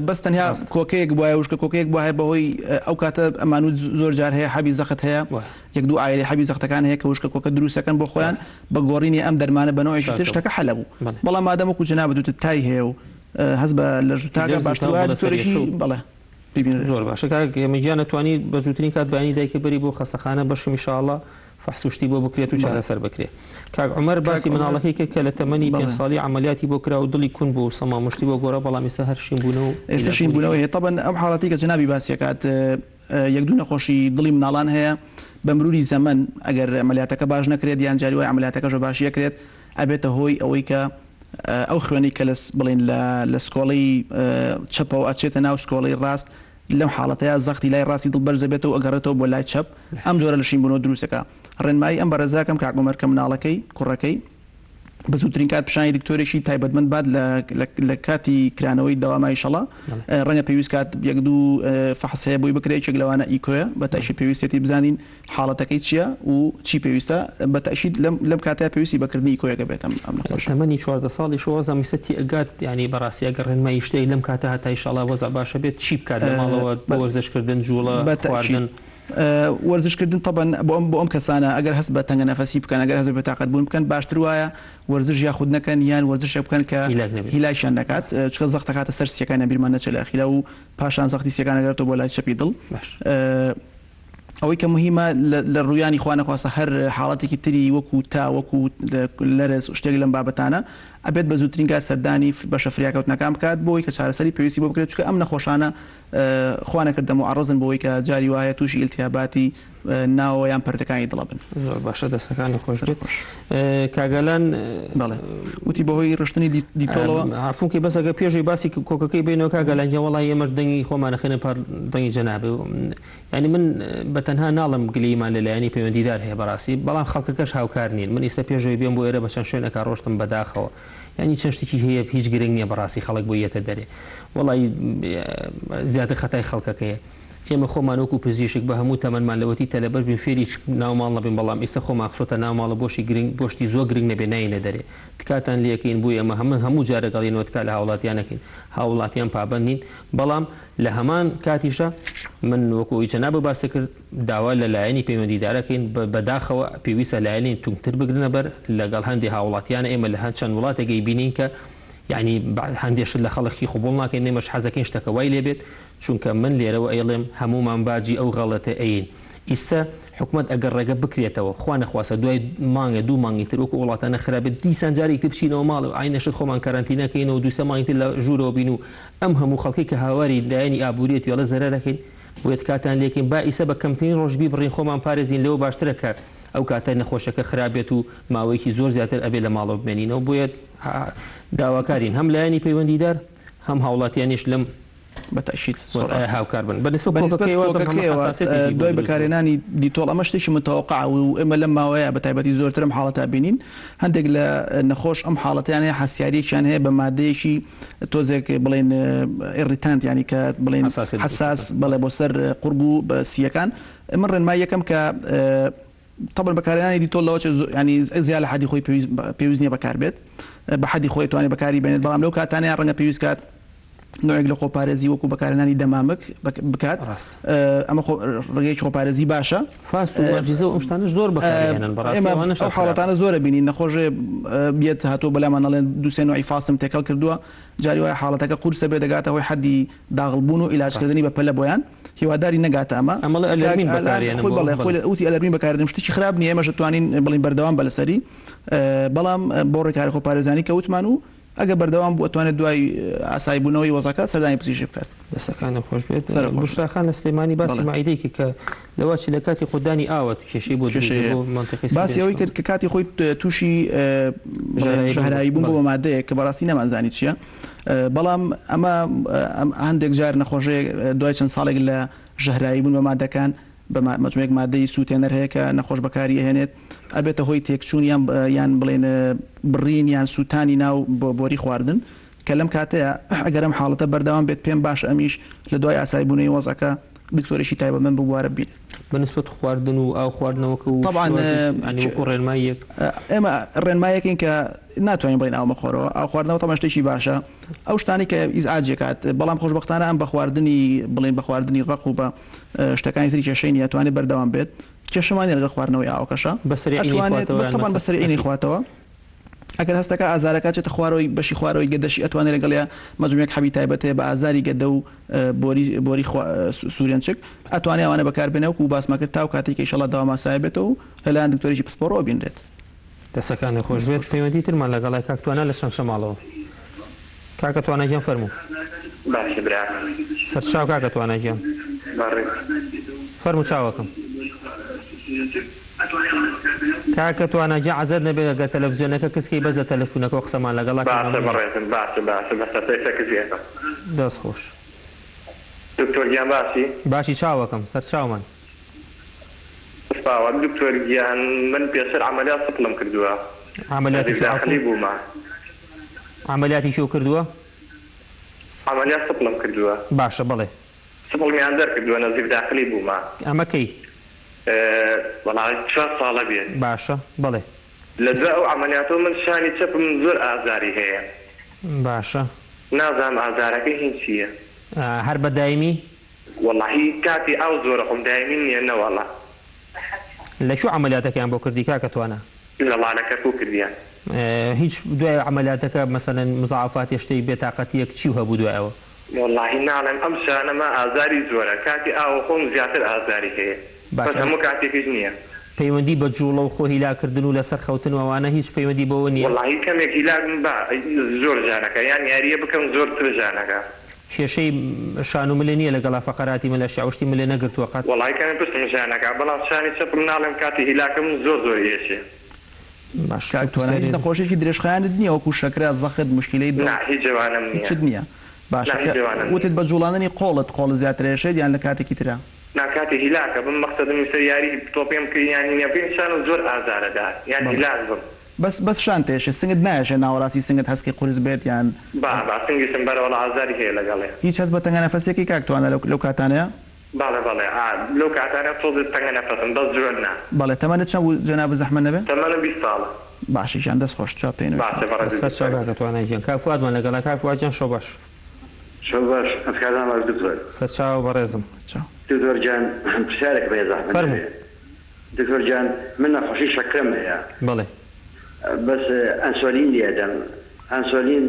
[SPEAKER 2] بەس تەنیا
[SPEAKER 1] ڕاستە.
[SPEAKER 2] کۆکەیەک بوایە وشکە کۆکەیەک بوایە بەهۆی ئەو کاتە ئەمانوت زۆر جار هەیە حەبی زەخت هەیە
[SPEAKER 1] وایە.
[SPEAKER 2] یەک دوو عایلەی حەبی زەختەکان هەیە کە وشکە کۆکە دروست ئەکەن بۆ خۆیان
[SPEAKER 1] وایە.
[SPEAKER 2] بە گۆڕینی ئەم دەرمانە بە نەوعێکی تر
[SPEAKER 1] چاکە
[SPEAKER 2] شتەکە حەل ئەبوو
[SPEAKER 1] بەڵێ.
[SPEAKER 2] بەڵام مادەم وەکو جەنابت وتت تای هەیە و هەست بە لەرز و تاکە
[SPEAKER 1] لەرز و
[SPEAKER 2] باشتر
[SPEAKER 1] تا و
[SPEAKER 2] وایە
[SPEAKER 1] بەڵێ
[SPEAKER 2] دکتۆرێکی
[SPEAKER 1] سەریەشە و
[SPEAKER 2] بەڵێ ببینرێت.
[SPEAKER 1] زۆر باشە کاک هێمن گیان ئەتوانی بە زووترین کات بەیانی دایکت بەری بۆ خەستەخانە بەشکم ئیشاڵڵا فەحس و شتی بۆ بکرێت و
[SPEAKER 2] بەڵێ.
[SPEAKER 1] چارەسەر بکرێت. کاک عومەر
[SPEAKER 2] کاک
[SPEAKER 1] باسی
[SPEAKER 2] عومەر
[SPEAKER 1] مناڵەکەی کرد کە لە تەمەنی پێنج
[SPEAKER 2] بەڵێ.
[SPEAKER 1] ساڵی عەمەلیاتی بۆ کرا و دڵی کون بوو و سەمام و شتی بۆ گۆڕا بەڵام ئێستا هەر شین بوونەوە و
[SPEAKER 2] ئێستا
[SPEAKER 1] هیلاک
[SPEAKER 2] شین
[SPEAKER 1] بوونیشی.
[SPEAKER 2] بوونەوەی هەیە تەبەن ئەم حاڵەتی کە جەنابی باسی ئەکات یەک دوو نەخۆشی دڵی مناڵان هەیە بە مروری زەمەن ئەگەر عەمەلیاتەکە باش نەکرێت یان جاری وایە عەمەلیاتەکەش بە باشی ئەکرێت ئەبێتە هۆی ئەوەی کە ئەو خوێنەی کە لە بڵێین لە لە سکۆڵەی چەپەوە ئەچێتە ناو سکۆڵەی ڕاست لەم حاڵەتەیا زەختی لای ڕاستی دڵ بەرز ئەبێتەوە و ئەگەڕێتەوە بۆ لای چەپ ئەم جۆرە لە شینبوونەوە دروست ئەکا ڕێنمایی ئەم بەڕێزەکەم کاک عومەر کە مناڵەکەی کوڕەکەی بە زووترین کات پیشانی دکتۆرێکی تایبەتمەند بات لە لە کاتی کرانەوەی دەواما ئیشەڵا ڕەنگە پێویست کات یەک دوو فەحس هەیە بۆی بکرێت یەکێک لەوانە ئیکۆیە بە تەئکید پێویستێتی بزانین حاڵەتەکەی چییە و چی پێویستە بە تەئکید لەم لەم کاتەیا پێویستی بە کردنی ئیکۆیەکە بێت ئەم ئەم نەخۆشە.
[SPEAKER 1] تەمەنی 14 ساڵیش وەزع میسە تێئەگات یانی بەڕاستی ئەگەر ڕێنمایی شتێک لەم کاتە هەتا ئیشەڵا وەزع باشە بێت چی بکات لە ماڵەوە بۆ وەرزش کردن جوڵە
[SPEAKER 2] بە تەئکید
[SPEAKER 1] خواردن؟
[SPEAKER 2] وەرزش کردن تەبەن بۆ ئەم بۆ ئەم کەسانە ئەگەر هەست بە تەنگە نەفەسی بکەن ئەگەر هەست بە بێتاقەت بوون بکەن باشتر وایە وەرزش یاخود نەکەن یان وەرزشێک بکەن کە
[SPEAKER 1] هیلاک نەبێت.
[SPEAKER 2] هیلاکیان نەکات چونکە زەخت ئەکاتە سەر سیەکانیان بیرمان نەچێت لە ئەخیرا و پاشان زەختی سیەکان ئەگەرێتەوە بۆ لای چەپی دڵ
[SPEAKER 1] باش.
[SPEAKER 2] ئەوەی کە مهمە لە ڕوویانی خوا نەخواستە هەر حاڵەتێکی تری وەکو تا وەکو لەرز شتێک لەم بابەتانە ئەبێت بە زووترین کات سەردانی بەشە فریاکەوتنەکان بکات بۆ ئەوەی کە چارەسەری پێویستی بۆ بکرێت چونکە ئەم نەخۆشانە خوا نەکردە موعەڕەزن بۆ ئەوەی کە جاری وایە تووشی ئیلتیهاباتی ناوەوە یان پەردەکانی دڵە بن.
[SPEAKER 1] زۆر باشە دەستەکانت خۆش بێت
[SPEAKER 2] خۆش.
[SPEAKER 1] کاک ئالان.
[SPEAKER 2] بەڵێ وتی بەهۆی ڕشتنی دیتۆڵەوە.
[SPEAKER 1] عەفوم کەی بەس ئەگەر پێشەوەی باسی کۆکەکەی بینەوە کاک ئالان گیان وەڵاهی ئێمەش دەنگی خۆمان ئەخەینە پاڵ دەنگی جەنابت یانی من بە تەنها ناڵێم گلەییمان لە لایەنی پەیوەندیدار هەیە بەڕاستی بەڵام خەڵکەکەش هاوکار نین من ئیستا پێشەوەی بێم بۆ ئێرە بە چەند شوێنێکا ڕۆشتم بەداخەوە یانی چەند شتێکی هەیە هیچ گرنگ نییە بەڕاستی خەڵک بۆی یەتە دەرێ وەڵی زیاتر خەتای خەڵکەکەیە ئێمە خۆمان وەکو پزیشک بە هەموو تەمەنمان لەوەتی تەلەبەش بین فێری ناو ماڵ نەبین بەڵام ئیستا خۆمان خسۆتە ناو ماڵە بۆشی گرنگ بۆشتی زۆر گرنگ نەبێ ناینە دەرێ تکاتان لێکەین بۆیە ئێمە هەموو هەموو جارێک ئەڵێینەوە تکا لە هاوڵاتیان ئەکەین هاوڵاتیان پابەند نین بەڵام لە هەمان کاتیشا من وەکو ئەوی جەنابت باست کرد داوا لە لایەنی پەیوەندیدار ئەکەین بە داخەوە پێویستە لایەنی توندتر بگرنە بەر لەگەڵ هەندێ هاوڵاتیانە ئێمە لە هەند چەند وڵاتێک ئەیبینین کە یعنی هەندێ شت لە خەڵکی قبوڵ ناکەین ئێمەش حەزەکەین شتەکە وای لێبێت چونکە من لێرەوە ئەیڵێم هەموومان باجی ئەو غەڵەتە ئەیین ئیستە حکومەت ئەگەر ڕێگە بکرێتەوە خوا نەخواستە دوای مانگێ دوو مانگی تر وەکو وڵاتانە خراپ بێت دیسان جارێکی تر بچینەوە ماڵ و عەینە شت خۆمان کەرەنتینە کەینەوە دوو سێ مانگی تر لە ژوورەوە بین و ئەم هەموو خەڵکەی کە هاواری لایەنی ئابووریەتی ئەڵێ زەرەر ئەکەین بۆیە تکاتان لێکەین با ئیسە بە کەمترین ڕۆژ بیبڕین خۆمان پارێزین لەوە باشترە کە ئەو کاتە نەخۆشەکە خراپ بێت و ماوەیەکی زۆر زیاتر ئەبێ لە ماڵەوە بمێنینەوە بۆیە داواکارین هەم لایەنی پەیوەندیدار هەم هاوڵاتیانیش لەم.
[SPEAKER 2] بە تەئکید زۆر
[SPEAKER 1] وەزعە
[SPEAKER 2] ڕاستە.
[SPEAKER 1] هاوکار بن. بە نیسبەت
[SPEAKER 2] بە نیسبەت
[SPEAKER 1] کۆکەکەیەوە ئەم هەمە
[SPEAKER 2] کۆکەکەیەوە
[SPEAKER 1] حەساسیەتێکی بۆ
[SPEAKER 2] دوای
[SPEAKER 1] دروست بوو.
[SPEAKER 2] بەکارهێنانی دیتۆڵ ئەمە شتێکی متەوەقعە و ئێمە لەم ماوەیە بە تایبەتی زۆرتر ئەم حاڵەتە ئەبینین هەندێک لە نەخۆش ئەم حاڵەتەیان هەیە حەسیاریەکیان هەیە بە مادەیەکی تۆزێک بڵێن irritant یانی کە بڵێن
[SPEAKER 1] حەساسیەت دروست
[SPEAKER 2] حەساس
[SPEAKER 1] دەکات.
[SPEAKER 2] بەڵێ بۆ سەر قوڕگ و سییەکان من ڕێنماییەکەم کە تەبعەن بەکارهێنانی دیتۆڵ لەوە چێ ینی زیا لە حەدی خۆی پێویست پێویست نییە بەکاربێت بە حەدی خۆی توانێت بەکاری بێنێت بەڵام لەو کاتانەیە ڕەنگە پێویست کات نوعێک لە خۆپارێزی وەکو بەکارهێنانی دەمامک بکات ئەمە ڕێگەیەکی خۆپارێزی باشە
[SPEAKER 1] فاست و مەجزە و ئەم شتانەش زۆر بەکارهێنن بەڕاستی
[SPEAKER 2] ئێمە
[SPEAKER 1] ئەوانەش
[SPEAKER 2] ئەو حاڵەتانە زۆرە بینین نەخۆشێ بێت هاتووە بەلامان ئەڵێن دوو سێ نوعی فاستم تێکەڵ کردووە جاری وایە حاڵەتەکە قورسە بێ دەگاتە هۆی حەدی داغڵ بوون و عیلاجکردنی بە پەلە بۆیان هیواداری نەگاتە ئەمە
[SPEAKER 1] ئەمەڵێ
[SPEAKER 2] کاک
[SPEAKER 1] ئەلەرمین
[SPEAKER 2] ئالان
[SPEAKER 1] بەکارێنن
[SPEAKER 2] خۆی
[SPEAKER 1] بۆ
[SPEAKER 2] بەڵێ خۆی
[SPEAKER 1] بەڵێ.
[SPEAKER 2] وتی ئەلەرمین بەکاردێنم شتێکی خراپ نییە ئێمەش ئەتوانین بڵێین بەردەوام بە لەسەری بەڵام بۆ ڕێکارە خۆپارێزانی کە وتمان و ئەگەر بەردەوام بوو ئەتوانێت دوای ئاسایی بوونەوەی وەزعەکە سەردانی پزیشک بکات.
[SPEAKER 1] دەستەکانت خۆش بێت.
[SPEAKER 2] سەرت خۆش بێت.
[SPEAKER 1] بوشرا خان لە سلێمانی باسی
[SPEAKER 2] بەڵێ.
[SPEAKER 1] مەعیدەی کرد کە لەوە چی لە کاتی قوتدانی ئاوە کێشەی بۆ دروست
[SPEAKER 2] کێشەی
[SPEAKER 1] بوو
[SPEAKER 2] هەیە.
[SPEAKER 1] بۆ مەنتیقەی
[SPEAKER 2] باسی ئەوەی
[SPEAKER 1] سوورێنچکە.
[SPEAKER 2] کرد کە کاتی خۆی تووشی بڵێن
[SPEAKER 1] ژەهرایی بوون بوو.
[SPEAKER 2] ژەهرایی بوون بوو
[SPEAKER 1] بەڵێ.
[SPEAKER 2] بە مادەیەک کە بەڕاستی نەمانزانی چییە. بەڵام ئەمە هەندێک جار نەخۆشەیەک دوای چەند ساڵێک لە ژەهرایی بوون بە مادەکان بە مەجموعەیەک مادەی سووتێنەر هەیە کە نەخۆش بەکاری ئەهێنێت ئەبێتە هۆی تێکچوون یان یان بڵێن بڕین یان سووتانی ناو بۆری خواردن کە لەم کاتەیە ئەگەر ئەم حاڵەتە بەردەوام بێت پێم باشە ئەمیش لە دوای ئاسایی بوونەوەی وەزعەکە دکتۆرێکی تایبەتمەند بەو بوارە ببینێت.
[SPEAKER 1] بە نسبەت خواردن و ئاو خواردنەوەکە و
[SPEAKER 2] طبعا
[SPEAKER 1] شێوازی یانی وەکوو ڕێنماییەک.
[SPEAKER 2] ئێمە ڕێنمایەکین کە ناتوانین بڵێین ئاو مەخۆرەوە، ئاو خواردنەوە تەبعەن شتێکی باشە، ئەو شتانەی کە ئیزعاجی ئەکات، بەڵام خۆشبەختانە ئەم بە خواردنی بڵێین بە خواردنی ڕەق و بە شتەکانی تری کێشەی نییە، ئەتوانێت بەردەوام بێت، کێشەمان نییە لەگەڵ خواردنەوەی ئاوەکەشا،
[SPEAKER 1] بە سەریعی
[SPEAKER 2] ئەتوانێت
[SPEAKER 1] نەیخواتەوە یان
[SPEAKER 2] تەبعەن بە
[SPEAKER 1] مەسەر
[SPEAKER 2] سەریعی
[SPEAKER 1] ئەکید.
[SPEAKER 2] نەیخواتەوە. ئەگەر هەستەکە ئازارەکە ئەچێتە خوارەوەی بەشی خوارەوەی گەدەشی ئەتوانێت لەگەڵیا مەجموعێک حەبی تایبەت هەیە بە ئازاری گەدە و بۆری بۆری سورێنچک ئەتوانێ ئەوانە بەکار بێنێ وەکو باسمان کرد تاو کاتێک کە ئیشەڵا دەوام ئاسایە بێتەوە و لەلایەن دکتۆرێکی پسپۆڕەوە بینرێت.
[SPEAKER 1] دەسەکانت خۆش بێت پەیوەندی ترمان لەگەڵە کاک توانا لە چەمچەماڵەوە کاکە توانا گیان فەرموو.
[SPEAKER 7] باشە برا.
[SPEAKER 1] سەرچاو کاکە توانا گیان.
[SPEAKER 7] بەڕێز.
[SPEAKER 1] فەرموو چاوەکەم. کاکە توانا گیان عەزێت نەبێت ئەگەر تەلەفزیۆنەکە کز کەی بەس لە تەلەفونەکەوە قسەمان لەگەڵا کە
[SPEAKER 7] باشە
[SPEAKER 1] مەمنونم.
[SPEAKER 7] بەڕێزم باشە باشە بەسە پێشە کزی ئەکەم.
[SPEAKER 1] دەست خۆش.
[SPEAKER 7] دکتۆر گیان باشی؟
[SPEAKER 1] باشی چاوەکەم سەرچاومان.
[SPEAKER 7] سپاوە دکتۆر گیان من پێشتر عەمەلیات سپڵم کردووە
[SPEAKER 1] عەمەلیاتی
[SPEAKER 7] نەزیف
[SPEAKER 1] چۆ
[SPEAKER 7] داخلی
[SPEAKER 1] عەفو؟
[SPEAKER 7] بوومە.
[SPEAKER 1] عەمەلیاتی چۆ کردووە؟
[SPEAKER 7] عەمەلیات سپڵم کردووە.
[SPEAKER 1] باشە بەڵێ.
[SPEAKER 7] سپڵمیان دەرکردووە نەزیف داخلی بوومە.
[SPEAKER 1] ئەمە کەی؟
[SPEAKER 7] وەڵا چوار ساڵە بێت.
[SPEAKER 1] باشە بەڵێ.
[SPEAKER 7] لە دوای ئەو عەمەلیاتەوە من شانی چەپم زۆر ئازاری هەیە.
[SPEAKER 1] باشە.
[SPEAKER 7] نازانم ئازارەکەی هین چییە.
[SPEAKER 1] هەر بە دایمی؟
[SPEAKER 7] وەڵاهی کاتی ئاو زۆرە خۆم دایمی نییە نەوەڵا.
[SPEAKER 1] لە کوێ عەمەلیاتەکەیان بۆ کردی کاکە توانا؟
[SPEAKER 7] لە ڵا لە کەرکوک کردیان.
[SPEAKER 1] هیچ دوای عەمەلیاتەکە مەسەلەن مزاعەفاتێ شتێک بێتاقەتیەک چیو هەبوو دوای ئەوە؟
[SPEAKER 7] وەڵاهی ناڵێم ئەم شانەمە ئازاری زۆرە کاتی ئاوە خۆم زیاتر ئازاری هەیە بەس
[SPEAKER 1] باشە
[SPEAKER 7] هەموو کاتێکیش نییە.
[SPEAKER 1] پەیوەندی بە جوڵە و خۆ هیلاک کردن و لەسەر خەوتن و ئەوانە هیچ پەیوەندی بەوە نییە؟
[SPEAKER 7] وەڵاهی کەمێک هیلاکم با زۆر ژانەکە یان یاریە بکەم زۆر تر ژانەکە.
[SPEAKER 1] کێشەی شان و ملێ نییە لەگەڵا فەقەراتی ملە شعوشتی ملێ نەگرتووە قەت؟
[SPEAKER 7] وەڵاهی کەمێ پشتم ژانەکا بەڵام شانی چەپم ناڵێم کاتی هیلاکم زۆر زۆر ئێشێ.
[SPEAKER 1] باش
[SPEAKER 2] کاک توانا هیچ
[SPEAKER 1] سەرێ.
[SPEAKER 2] نەخۆشیەکی درێژخایەنت نییە وەکو شەکرە زەخت موشکیلەی دڵ
[SPEAKER 7] نا هیچ ئەوانەم نییە.
[SPEAKER 2] هیچت نییە باشە
[SPEAKER 7] نا
[SPEAKER 2] کە
[SPEAKER 7] هیچ ئەوانەم
[SPEAKER 2] وتت
[SPEAKER 7] نییە.
[SPEAKER 2] بە جوڵاندنی قۆڵت قۆڵت زیاتر ئێشێت یان لە کاتێکی ترا؟
[SPEAKER 7] نا کاتێ هیلاکە بم مەقسەدم ئیسە یاری تۆپێم بکەین یان هینە بکەین شانم زۆر ئازارەدا یان
[SPEAKER 2] بەڵێ
[SPEAKER 7] هیلاک بم.
[SPEAKER 2] بەس بەس شانت ئێشێ سنگت نایەشێ ناوەڕاستی سنگت هەسکی قورس بێت یان
[SPEAKER 7] با با سنگیشم بەرە وەڵا ئازاری هەیە لەگەڵێ.
[SPEAKER 2] هیچ هەست بە تەنگەنەفەسیەکەی کاک توانا لەو لەو کاتانەیا؟
[SPEAKER 7] بەڵێ بەڵێ ئا لەو کاتانە تۆزێ تەنگە نەفەسم بەس زۆر نا.
[SPEAKER 2] بەڵێ تەمەنت چەند بوو جەنابت زەحمەت نەبێ؟
[SPEAKER 7] تەمەنم 20 ساڵە.
[SPEAKER 2] باشە گیان دەست خۆش جواب دەینەوە
[SPEAKER 7] باشە
[SPEAKER 2] ئیشەڵا.
[SPEAKER 7] بەڕێزی
[SPEAKER 1] سەر چاو
[SPEAKER 7] دکتۆر.
[SPEAKER 1] کاکە توانا گیان کاک فوادمان لەگەڵە کاک فواد گیان شەو باش.
[SPEAKER 4] شەو باش ئەفکارتان باش دکتۆر.
[SPEAKER 1] سەرچاو بەڕێزم.
[SPEAKER 2] چاو.
[SPEAKER 4] دکتۆر گیان پرسیارێکم هەیە زەحمەت
[SPEAKER 1] فەرموو.
[SPEAKER 4] نەبێ. دکتۆر گیان من نەخۆشی شەکرەم هەیە.
[SPEAKER 1] بەڵێ.
[SPEAKER 4] بەس ئەنسۆلین لێ ئەدەم ئەنسۆلین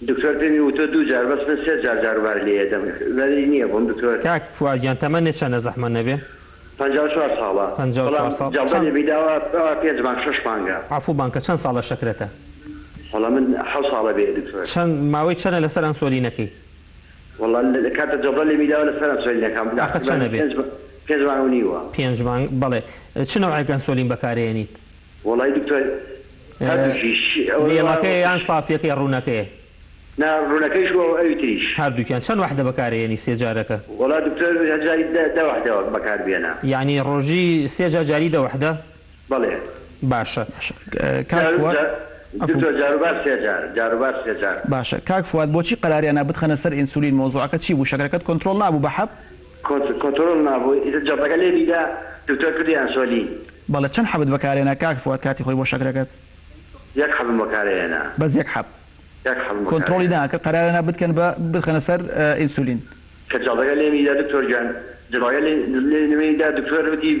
[SPEAKER 4] دکتۆر پێمی وتوە دوو جار بەس من سێ جار جاروبار لێ ئەدەم زەرەری نیە بۆم دکتۆر.
[SPEAKER 1] کاک فواد گیان تەمەنت چەنە زەحمەت نەبێ؟
[SPEAKER 4] 54 ساڵە
[SPEAKER 1] 54
[SPEAKER 4] بەڵام
[SPEAKER 1] ساڵ
[SPEAKER 4] جەڵدە
[SPEAKER 1] چەند
[SPEAKER 4] لێ بیداوە ئەوە پێنج مانگ شەش مانگە.
[SPEAKER 1] عەفوو بانکە چەند ساڵە شەکرەتە؟
[SPEAKER 4] وەڵا من حەوت ساڵە بێ دکتۆر.
[SPEAKER 1] چەند ماوەی چەنە لەسەر ئەنسۆلینەکەی؟
[SPEAKER 4] وەڵا لە کاتە جەڵدە لێ میداوە لەسەر ئەنسۆلینەکەم
[SPEAKER 1] ئاخە چەنە بێ؟
[SPEAKER 4] پێنج مانگ و نیوە.
[SPEAKER 1] پێنج مانگ بەڵێ چ نەوعێک ئەنسۆلین بەکارێنیت؟
[SPEAKER 4] وەڵای دکتۆر هەردووکیش
[SPEAKER 1] لێڵەکەیە یان سافیەکەی ڕوونەکەیە؟
[SPEAKER 4] نا ڕوونەکەیش و ئەوی تریش.
[SPEAKER 1] هەردووکیان چەند وەحدە بەکارەیەنی سێ جارەکە؟
[SPEAKER 4] وەڵا دکتۆر هەر جاری دە وەحدە بەکار بێنە.
[SPEAKER 1] یانی ڕۆژی سێ جار جاری دە وەحدە؟
[SPEAKER 4] بەڵێ.
[SPEAKER 1] باشە.
[SPEAKER 2] کاک فواد عەفو.
[SPEAKER 4] دکتۆر جاروبار سێ جار جاروبار سێ جار.
[SPEAKER 2] باشە کاک فواد بۆچی قەراریان نا بتخەنە سەر ئینسولین مەوزوعەکە چی بوو شەکرەکەت کۆنترۆڵ نابوو بە حەب؟
[SPEAKER 4] کۆنترۆڵ نابوو ئیتر جەڵتەکە لێمی دا دکتۆر کردی ئەنسۆلین.
[SPEAKER 2] بەڵێ چەند حەبت بەکارهێنا کاک فواد کاتی خۆی بۆ شەکرەکەت؟
[SPEAKER 4] یەک حەبم بەکارهێنا.
[SPEAKER 2] بەس یەک حەب.
[SPEAKER 4] یەک حەبم
[SPEAKER 2] کۆنترۆڵی
[SPEAKER 4] بەکارهێنا.
[SPEAKER 2] ناکرد قەراریان نا بتکەن بە بتخەنە سەر ئینسولین.
[SPEAKER 4] کە جەڵتەکە لێمی دا دکتۆر گیان جەڵتەکە لێمی دا دکتۆر وتی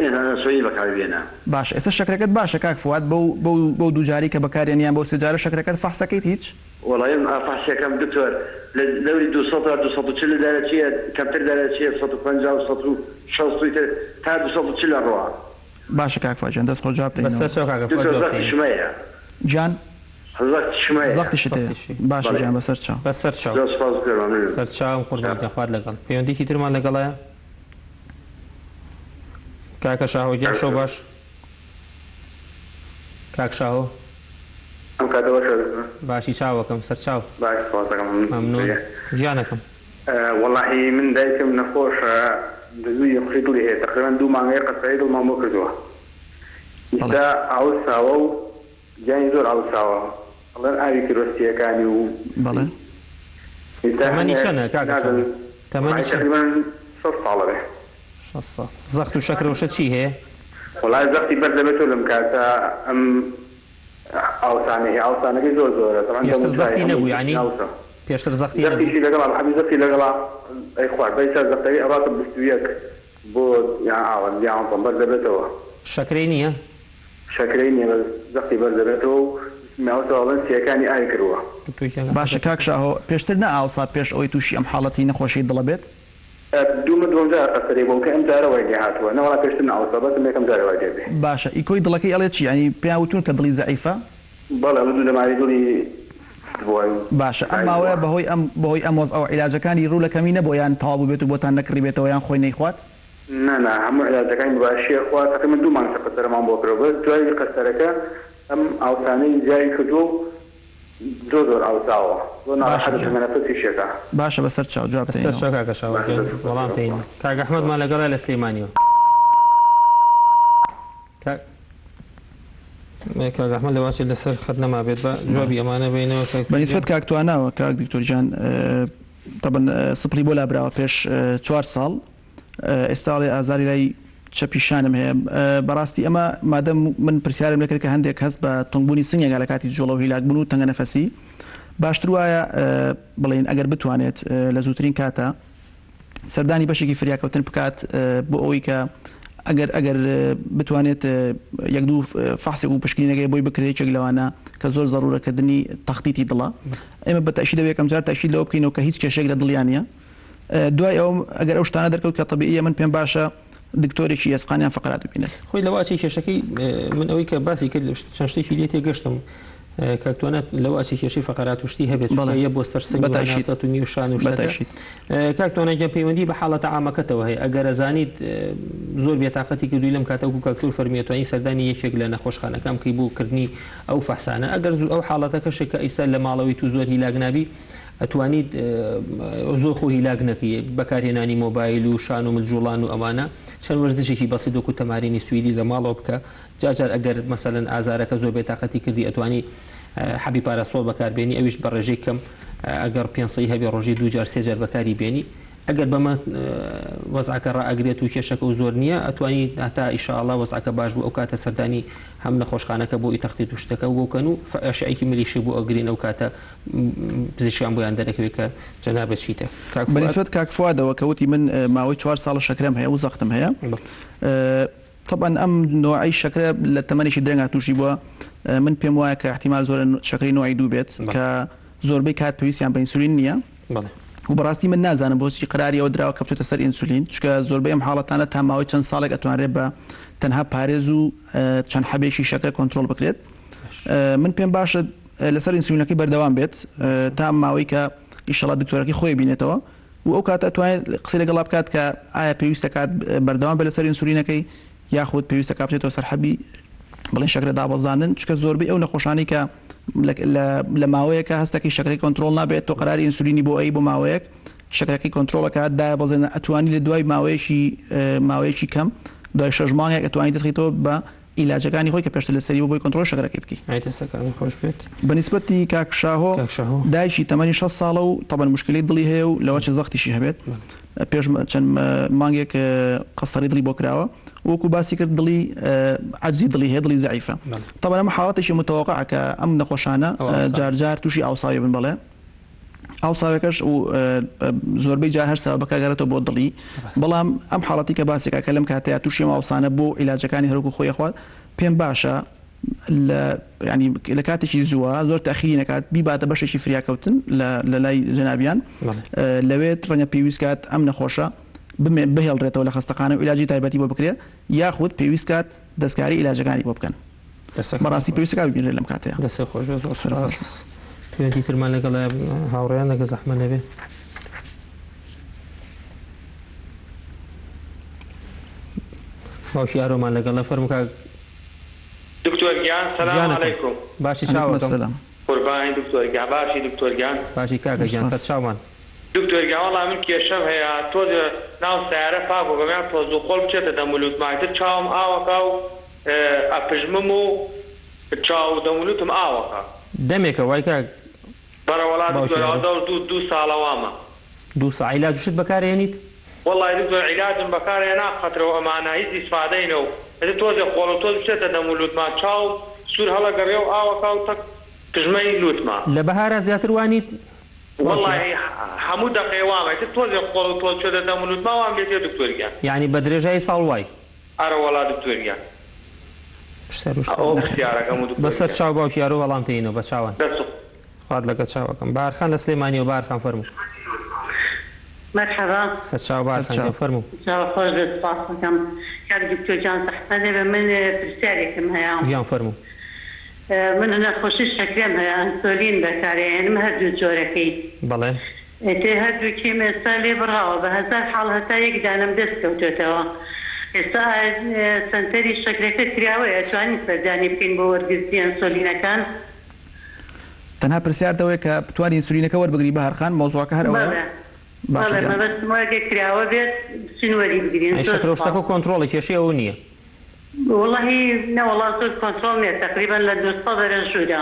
[SPEAKER 4] ئەنسۆلین بەکاربێنە.
[SPEAKER 2] باشە ئێستا شەکرەکەت باشە کاک فواد بەو بەو بەو دوو جارەی کە بەکاریان یان بەو سێ جارە شەکرەکەت فەحسەکەیت هیچ؟
[SPEAKER 4] وەڵایی من فەحسەکەم دکتۆر لە دەوری 200 تا 240 دەرەچیە کەمتر دەرەچیە 150 و 160 و ئیتر تا 240 ئەڕوا.
[SPEAKER 2] باشە کاک فواد گیان دەست خۆش جواب
[SPEAKER 1] بەسەر
[SPEAKER 2] تەینەوە.
[SPEAKER 1] چاو کاکە فواد
[SPEAKER 4] دکتۆر
[SPEAKER 1] جواب
[SPEAKER 4] زەختی
[SPEAKER 1] تەینەوە.
[SPEAKER 4] شمەیە.
[SPEAKER 2] گیان؟
[SPEAKER 4] زەختیشم هەیە.
[SPEAKER 2] زەختیشت هەیە
[SPEAKER 1] زەختیشی.
[SPEAKER 2] باشە
[SPEAKER 4] بەڵێ.
[SPEAKER 2] گیان بەسەر چاو.
[SPEAKER 1] بەسەر چاو.
[SPEAKER 4] زۆر سوپاس دکتۆر مەمنونم.
[SPEAKER 1] سەر چاوم قوربان گیان خوات لەگەڵ. پەیوەندیکی ترمان لەگەڵایە؟ کاکە شاهۆ گیان شەو باش. کاک شاهۆ.
[SPEAKER 3] ئەم کاتە باشە دکتۆر؟
[SPEAKER 1] باشی چاوەکەم سەر چاو.
[SPEAKER 3] باش سوپاس دەکەم مەمنون
[SPEAKER 1] مەمنون گیانەکەم.
[SPEAKER 3] وەڵاهی من دایکم نەخۆشە دزوی نەخۆشی دڵی هەیە تەقریبەن دوو مانگەیە قەسرەی دڵمان بۆ کردووە
[SPEAKER 2] بەڵێ.
[SPEAKER 3] ئیستا ئاوساوە و گیانی زۆر ئاوساوە ئەڵێن ئاوی کردوە سیەکانی و
[SPEAKER 2] بەڵێ.
[SPEAKER 3] ئیستا
[SPEAKER 1] تەمەنی
[SPEAKER 3] هەنێ
[SPEAKER 1] چەنە کاکە
[SPEAKER 3] نازن
[SPEAKER 1] شاهۆ تەمەنی
[SPEAKER 3] وەڵاهی
[SPEAKER 1] چەن؟
[SPEAKER 3] تەقریبەن 60 ساڵە بێ.
[SPEAKER 1] 60 ساڵ زەخت و شەکرە و شت چی هەیە؟
[SPEAKER 3] وەڵای زەختی بەرز دەبێتەوە لەم کاتە ئەم ئاوسانەی هەیە ئاوسانەکەی زۆر زۆرە تەبعەن
[SPEAKER 1] پێشتر
[SPEAKER 3] دەموچاوی
[SPEAKER 1] زەختی
[SPEAKER 3] هەمووی
[SPEAKER 1] نەبوو یانی
[SPEAKER 3] ئاوسە
[SPEAKER 1] پێشتر زەختی نەبوو؟
[SPEAKER 3] زەختیشی لەگەڵا حەبی زەختی لەگەڵا ئەی خوارد بەیسا زەختەکەی ئەڕاتە 21 بۆ یان ئاوە یان بەرز دەبێتەوە.
[SPEAKER 1] شەکرەی نییە؟
[SPEAKER 3] شەکرەی نییە بەس زەختی بەرز دەبێتەوە و ماوەتەوە ئەڵێن سیەکانی ئاوی کردووە.
[SPEAKER 1] دکتۆر گیان
[SPEAKER 2] باشە
[SPEAKER 1] ئەحمەد.
[SPEAKER 2] کاک شاهۆ پێشتر نا ئاوسا پێش ئەوەی تووشی ئەم حاڵەتی نەخۆشی دڵە بێت؟
[SPEAKER 3] دوومە دووەم جارە قەسەرەی بۆم کە ئەم جارە وای لێ هاتووە نەوەڵا پێشتر ناوسا بەس ئەم یەکەم جارە وای لێ بێ.
[SPEAKER 2] باشە ئیکۆی دڵەکەی ئەڵێ چی یانی پێیان وتوون کە دڵی زەعیفە؟
[SPEAKER 3] بەڵێ ئەڵێ دوو دەماری دڵی بووە
[SPEAKER 2] باشە ئەم
[SPEAKER 3] زەعیف
[SPEAKER 2] ماوەیە
[SPEAKER 3] بووە.
[SPEAKER 2] بەهۆی ئەم بەهۆی ئەم وەزعەوە عیلاجەکانی ڕوو لە کەمی نەبووە یان تەواو بووبێت و بۆتان نەکڕیبێتەوە یان خۆی نەیخوات؟
[SPEAKER 3] نا نا هەموو عیلاجەکانی بە باشی ئەخوا تەقریبەن دوو مانگە قەسەرەمان بۆ کردوە بەس دوای قەسەرەکە ئەم ئاوسانەی زیای کردوە و زۆر زۆر ئاوساوە زۆر
[SPEAKER 2] باشە
[SPEAKER 3] ناڕەحەتە
[SPEAKER 2] گیان.
[SPEAKER 3] تەنگە نەفەسیشێکە.
[SPEAKER 2] باشە بەسەر چاو جواب
[SPEAKER 1] بەسەر
[SPEAKER 2] تەینەوە.
[SPEAKER 1] چاو کاکە شاهۆ
[SPEAKER 3] باشە
[SPEAKER 1] گیان
[SPEAKER 3] دەست خۆش
[SPEAKER 1] وەڵام تەینەوە. کاک ئەحمەدمان لەگەڵە لە سلێمانیەوە. کاک کاک ئەحمەد لەواچێت لەسەر خەت نەمابێت بە جوابی ئەمانە بینەوە کاک
[SPEAKER 2] بە نیسبەت
[SPEAKER 1] گیان.
[SPEAKER 2] کاک تواناوە کاک دکتۆر گیان تەبەن سپڵی بۆ لابراوە پێش چوار ساڵ ئێستا ئەڵێ ئازاری لای چەپی شانم هەیە بەڕاستی ئەمە مادەم من پرسیارم لێکرد کە هەندێک هەست بە تونگبوونی سنگێکە لە کاتی جوڵە و هیلاکبوون و تەنگە نەفەسی باشتر وایە بڵێین ئەگەر بتوانێت لە زووترین کاتە سەردانی بەشێکی فریاکەوتن بکات بۆ ئەوەی کە ئەگەر ئەگەر بتوانێت یەک دوو فەحسێک و پشکنینەکەی بۆی بکرێت یەکێک لەوانە کە زۆر زەرورەکردنی تەختیتی دڵە ئێمە بە تەئکید دەبێت یەکەم جار تەئکید لەوە بکەینەوە کە هیچ کێشەیەک لە دڵیان نییە دوای ئەوە ئەگەر ئەو شتانە دەرکەوت کە تەبیعیە من پێم باشە دکتۆرێکی ئێسقان یان فەقەرات ببینێت.
[SPEAKER 1] خۆی لەوە ئەچێ کێشەکەی من ئەوەی کە باسی کرد چەند شتێکی لێ تێگەشتم کاک توانا لەوە ئەچێ کێشەی فەقەرات و شتی هەبێت چونکە
[SPEAKER 2] بەڵێ
[SPEAKER 1] یە بۆ سەر سنگ و
[SPEAKER 2] بەتەئکید
[SPEAKER 1] هەناسەت و نیو شان و شتەکە
[SPEAKER 2] بەتەئکید.
[SPEAKER 1] کاک توانا گیان پەیوەندی بە حاڵەتە عامەکەتەوە هەیە ئەگەر ئەزانیت زۆر بێتاقەتی کردووی لەم کاتە وەکو کاک تور فەرمی ئەتوانی سەردانی یەکێک لە نەخۆشخانەکان بکەی بۆ کردنی ئەو فەحسانە ئەگەر زوو ئەو حاڵەتەکەشە کە ئیستا لە ماڵەوەی تو زۆر هیلاک نابی ئەتوانیت زۆر خۆ هیلاک نەکەی بەکارهێنانی مۆبایل و شان و مل جوڵان و ئەمانە چەند وەرزشێکی بەسیت وەکو تەمارینی سویدی لە ماڵەوە بکە جار جار ئەگەر مەسەلەن ئازارەکە زۆر بێتاقەتی کردی ئەتوانی حەبی پاراستۆڵ بەکاربێنی ئەویش بە ڕێژەی کەم ئەگەر پێنسەی هەبێ ڕۆژی دوو جار سێ جار بەکاری بێنی ئەگەر بەمە وەزعەکە ڕائەگرێت و کێشەکە و زۆر نییە ئەتوانی هەتا ئیشاڵا وەزعەکە باش بوو ئەو کاتە سەردانی هەم نەخۆشخانەکە بۆ ئی تەختیت و شتەکە بۆ بکەن و ئەشعەیەکی ملیشی بۆ ئەگرین ئەو کاتە پزیشکان بۆیان دەرەکەوێت کە جەنابت چیتە کاک
[SPEAKER 2] بە
[SPEAKER 1] فوئاد.
[SPEAKER 2] نیسبەت کاک فوادەوە کە وتی من ماوەی چوار ساڵە شەکرەم هەیە و زەختم هەیە تەبعەن ئەم نۆعەی شەکرە لە تەمەنێکی درەنگا تووشی بووە من پێم وایە کە احتیمال زۆرە شەکرەی نۆعی دوو بێت کە زۆربەی کات پێویستیان بە ئینسولین نییە و بەڕاستی من نازانم بۆچی قەراری ئەوە دراوە کە بچێتە سەر ئینسولین چونکە زۆربەی ئەم حاڵەتانە تا ماوەی چەند ساڵێک ئەتوانرێت بە تەنها پارێز و چەند حەبێکی شەکرە کۆنترۆڵ بکرێت من پێم باشە لەسەر ئینسولینەکەی بەردەوام بێت تا ماوەی کە ئیشەڵا دکتۆرەکەی خۆی بینێتەوە و ئەو کاتە ئەتوانێت قسەی لەگەڵا بکات کە ئایا پێویستە کات بەردەوام بێت لەسەر ئینسولینەکەی یاخود پێویستە کات بچێتەوە سەر حەبی. بڵێن شەکرە دابەزاندن چونکە زۆربەی ئەو نەخۆشانەی کە لە ماوەیەکە هەستەکەی شەکرەی کۆنترۆڵ نابێت تۆ قەراری ئینسولینی بۆ ئەی بۆ ماوەیەک شەکرەکەی کۆنترۆڵەکات دایبەزێنە ئەتوانی لە دوای ماوەیەکی ماوەیەکی کەم دوای شەش مانگێک ئەتوانی دەستخیتەوە بە عیلاجەکانی خۆی کە پێشتر لەسەری بوو بۆی کۆنترۆڵی شەکرەکەی بکەی.
[SPEAKER 1] ئەی دەستەکانی خۆش بێت.
[SPEAKER 2] بە نیسبەتی کاک شاهۆ
[SPEAKER 1] کاک شاهۆ.
[SPEAKER 2] دایکی تەمەنی 60 ساڵە و تەبەن موشکیلەی دڵی هەیە و لەوەچە زەختیشی هەبێت پێش چەند مانگێک قەستەڕی دڵی بۆ کراوە وەکو باسی کرد دڵی عەجزی دڵی هەیە دڵی زەعیفە تەبەن ئەمە حاڵەتێکی متەوەقعە کە ئەم نەخۆشانە جار جار تووشی ئاوساوی بن بەڵێ ئاوساوەکەش و زۆربەی جار هەر سەبەبەکە گەڕێتەوە بۆ دڵی بەڵام ئەم حاڵەتی کە باسێکا کە لەم کاتەیە تووشی ئەم ئاوسانە بۆ عیلاجەکانی هەروەکو خۆی ئەخوات پێم باشە لە ینی لە کاتێکی زووە زۆر تەخیری نەکات بیباتە بەشێکی فریاکەوتن لە لای جەنابیان لەوێت ڕەنگە پێویست کات ئەم نەخۆشە بهێڵرێتەوە لە خەستەخانە و عیلاجی تایبەتی بۆ بکرێ یاخود پێویست کات دەستکاری عیلاجەکانی بۆ بکەن. بەڕاستی پێویستە کاک ببینرێت لەم کاتەیا.
[SPEAKER 1] دەستت خۆش بێت زۆر سوپاس. پەیوەندی ترمان لەگەڵ هاوڕێیان ئەگەر زەحمەت نەبێ. باوکی ئارۆمان لەگەڵە فەرموو کاک.
[SPEAKER 7] دکتۆر گیان سلام
[SPEAKER 1] گیانەکەم
[SPEAKER 7] علیکم.
[SPEAKER 1] باشی
[SPEAKER 2] علیکم
[SPEAKER 1] چاوەکەم.
[SPEAKER 2] السلام.
[SPEAKER 7] قوربانی دکتۆر گیان باشی دکتۆر گیان.
[SPEAKER 1] باشی کاکە گیان
[SPEAKER 2] سپاس.
[SPEAKER 1] سەرچاومان.
[SPEAKER 7] دکتۆر گیان وەڵا من کێشەم هەیە تۆزێ ناو سەیارە پاک بکەم یان تۆزو خۆڵ بچێتە دەم و لوتما ئیتر چاوم ئاوەکا و ئەپژمم و چاو و دەم و لوتم ئاوەکا.
[SPEAKER 1] دەمێکە وای کاک
[SPEAKER 7] بەڕەوەڵا
[SPEAKER 1] باوکی
[SPEAKER 7] دکتۆر ئەوە
[SPEAKER 1] ئارۆ.
[SPEAKER 7] دەور دوو دوو ساڵە وامە.
[SPEAKER 1] دوو ساڵ عیلاج و شت بەکار ئەیەنیت؟
[SPEAKER 7] وەڵای دکتۆر عیلاجم بەکار هێنا قەترە و ئەمانە هیچ ئیسفادەی نەو ئیتر تۆزێ خۆڵ و تۆز بچێتە دەم و لوتما چاوم سور هەڵەگەڕێ و ئاوەکا و تەک پژمەی لوتما.
[SPEAKER 1] لە بەهارا زیاتر وانیت باوکی
[SPEAKER 7] وەڵای هەموو دەقەی وامە ئیتر تۆزێ خۆڵ و تۆز بچێتە دەم و لوتما وام لێ تێ دکتۆر گیان.
[SPEAKER 1] یانی بە درێژایی ساڵ وای؟
[SPEAKER 7] ئەرەوەڵا دکتۆر گیان.
[SPEAKER 1] سەروشت
[SPEAKER 7] ئەوە
[SPEAKER 2] نەخێر.
[SPEAKER 7] پرسیارەکەم و دکتۆر
[SPEAKER 1] بەسەر
[SPEAKER 7] گیان.
[SPEAKER 1] چاو باوکی ئارۆ وەڵام تێینەوە بە چاوان.
[SPEAKER 7] دەست
[SPEAKER 1] خوات لەگەڵ چاوەکەم. بارخان لە سلێمانیەوە بارخان فەرموو.
[SPEAKER 8] مەرحەبا.
[SPEAKER 1] سەرچاو بارخان
[SPEAKER 2] سەرچاو.
[SPEAKER 1] گیان فەرموو.
[SPEAKER 8] چاو خۆش بێت سپاس دەکەم کاک دکتۆر گیان زەحمەت نەبێ من پرسیارێکم هەیە.
[SPEAKER 1] گیان فەرموو.
[SPEAKER 8] من نەخۆشی شەکرەم هەیە ئەنسۆلین بەکارئەهێنم هەردوو جۆرەکەی.
[SPEAKER 1] بەڵێ.
[SPEAKER 8] ئیتر هەردووکیم ئێستا لێ بڕاوە بە هەزار حاڵ هەتا یەک دانەم دەست کەوتۆتەوە ئێستا ئایا سەنتەری شەکرەکە کراوەیە ئەتوانین سەردانی بکەین بۆ وەرگرتنی ئەنسۆلینەکان؟
[SPEAKER 2] تەنها پرسیارت ئەوەیە کە بتوانی ئینسولینەکە وەربگری بەهار خان مەوزوعەکە هەر ئەوەیە؟
[SPEAKER 8] بەڵێ
[SPEAKER 2] باشە
[SPEAKER 8] بەڵێ
[SPEAKER 2] گیان.
[SPEAKER 8] مەبەستم وایە گەر کراوە بێت بچین وەری بگرین
[SPEAKER 1] ئەی
[SPEAKER 8] زۆر
[SPEAKER 1] شەکرە و
[SPEAKER 8] سوپاس.
[SPEAKER 1] شتەکە کۆنترۆڵی کێشەی ئەوە نییە.
[SPEAKER 8] وەڵاهی نەوەڵا زۆر کۆنترۆڵ نیە تەقریبەن لە 200 بەرە ژوورە.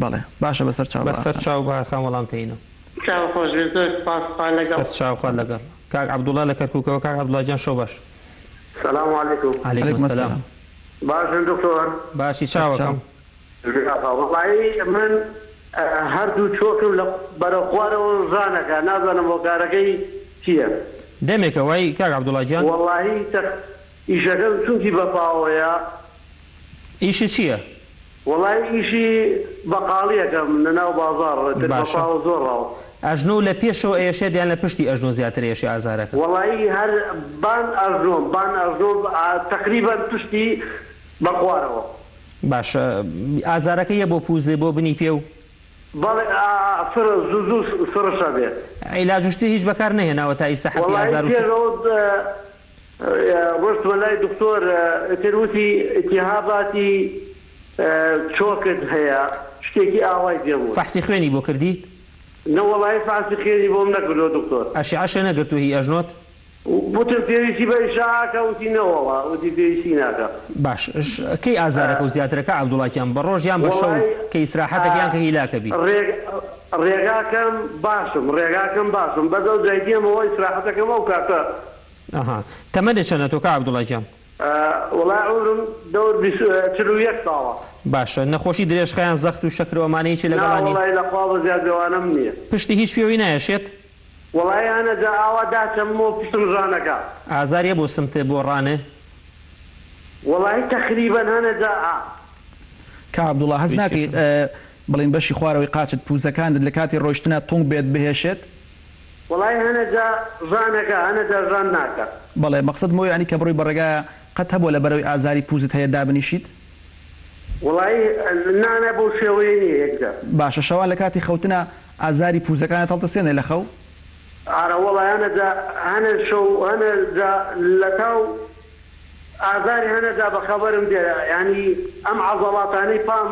[SPEAKER 2] بەڵێ باشە بەسەر چاو بەهار
[SPEAKER 1] بەسەر
[SPEAKER 2] خان.
[SPEAKER 1] چاو بەهار خان وەڵام تێینەوە.
[SPEAKER 8] چاو خۆش بێت زۆر سوپاس خوا لەگەڵ.
[SPEAKER 1] سەر چاو خوات لەگەڵ. کاک عەبدوڵا لە کەرکوکەوە کاک عەبدوڵا گیان شەو باش.
[SPEAKER 4] سلام علیکم.
[SPEAKER 1] علیکم
[SPEAKER 2] علیکم
[SPEAKER 1] السلام.
[SPEAKER 2] السلام.
[SPEAKER 4] باشن دکتۆر؟
[SPEAKER 1] باشی
[SPEAKER 2] سەر چاو.
[SPEAKER 1] چاوەکەم.
[SPEAKER 4] وەڵایی من هەردوو چۆکم لە بەرەو خوارەوە ژانەکە نازانم هۆکارەکەی چییە.
[SPEAKER 1] دەمێکە وای کاک عەبدوڵا گیان؟
[SPEAKER 4] وەڵایی تەخ ئیشەکەم چونکی بە پاوەیە.
[SPEAKER 1] ئیشت چییە؟
[SPEAKER 4] وەڵایی ئیشی بەقاڵیەکەم لە ناو بازاڕ تر بە
[SPEAKER 1] باشە.
[SPEAKER 4] پاوە زۆر ڕاو.
[SPEAKER 1] ئەژنۆ لە پێشەوە ئەیەشێت یان لە پشتی ئەژنۆ زیاتر ئەیەشێ ئازارەکە؟
[SPEAKER 4] وەڵایی هەر بان ئەژنۆم بان ئەژنۆم تەقریبەن پشتی بە خوارەوە.
[SPEAKER 1] باشە ئازارەکە یە بۆ پوزێ بۆ بنی پێ و؟
[SPEAKER 4] بەڵێ ئا سڕ زوو زوو سڕش ئەبێ.
[SPEAKER 1] عیلاج و شتی هیچ بەکار نەهێناوە تا ئیستا حەپی
[SPEAKER 4] وەڵایی
[SPEAKER 1] ئازار و
[SPEAKER 4] پێش
[SPEAKER 1] شت؟
[SPEAKER 4] ئەوە ڕۆشتمە لای دکتۆر ئیتر وتی ئیتیهاباتی چۆکت هەیە شتێکی ئاوای پێم وت.
[SPEAKER 1] فەحسی خوێنی بۆ کردیت؟
[SPEAKER 4] نەوەڵایی فەحسی خوێنی بۆم نەکردووە دکتۆر.
[SPEAKER 1] ئەشعەشە نەگرتووە هی ئەژنۆت؟
[SPEAKER 4] وتم پێویستی بە ئیشاعاکە وتی نەوەڵا وتی پێویستی ناکا.
[SPEAKER 1] باش کەی ئازارەکە و زیاترە کاک عەبدوڵا گیان بە ڕۆژ یان بە شەو
[SPEAKER 4] وەڵایی
[SPEAKER 1] کە ئیسراحەتەکە یان کە هیلاکە بی؟
[SPEAKER 4] ڕێگاکەم باشم ڕێگاکەم باشم بەس ئەو جای دێمەوە ئیسراحەتەکەم ئەو کاتە.
[SPEAKER 1] ئەها تەمەنت چەنە تۆ کاک عەبدوڵا گیان؟
[SPEAKER 4] وەڵای عومرم دەور 41 ساڵە.
[SPEAKER 1] باشە نەخۆشی درێژخایەن زەخت و شەکر و ئەمانە هیچی
[SPEAKER 4] نا
[SPEAKER 1] لەگەڵا نین؟
[SPEAKER 4] وەڵای لە خوا بەزیاد لەوانەم نییە.
[SPEAKER 1] پشتی هیچ پێوەی نایەشێت؟
[SPEAKER 4] وەڵایی هەنە جا ئاوا داچەممەوە پشتم ژانەکا.
[SPEAKER 1] ئازاریە بۆ سمتێ بۆ ڕانێ؟
[SPEAKER 4] وەڵایی تەقریبەن هەنە جا ئا.
[SPEAKER 2] کاک عەبدوڵا هەست ناکەی بڵێین بەشی خوارەوەی قاچت پوزەکانت لە کاتی ڕۆیشتنا تونگ بێت بهێشێت؟
[SPEAKER 4] وەڵایی هەنە جا ژانەکا هەنە جا ژان ناکا.
[SPEAKER 2] بەڵێ مەقسەدم ئەوەیە یانی کە بڕۆی بە ڕێگایا قەت هەبووە لەبەرئەوەی ئازاری پوزت هەیە دابنیشیت؟
[SPEAKER 4] وەڵایی نا نا بەو شێوەیە نیە یەکجار.
[SPEAKER 2] باشە شەوان لە کاتی خەوتنا ئازاری پوزەکانت هەڵتەسێنێ لە خەو؟
[SPEAKER 4] ئارە وەڵا هەنە جا هەنە شەو هەنە جا لەتاو. ئازاری هەنە جا بە خەبەرم دێ یانی ئەم عەزەڵاتانەی پام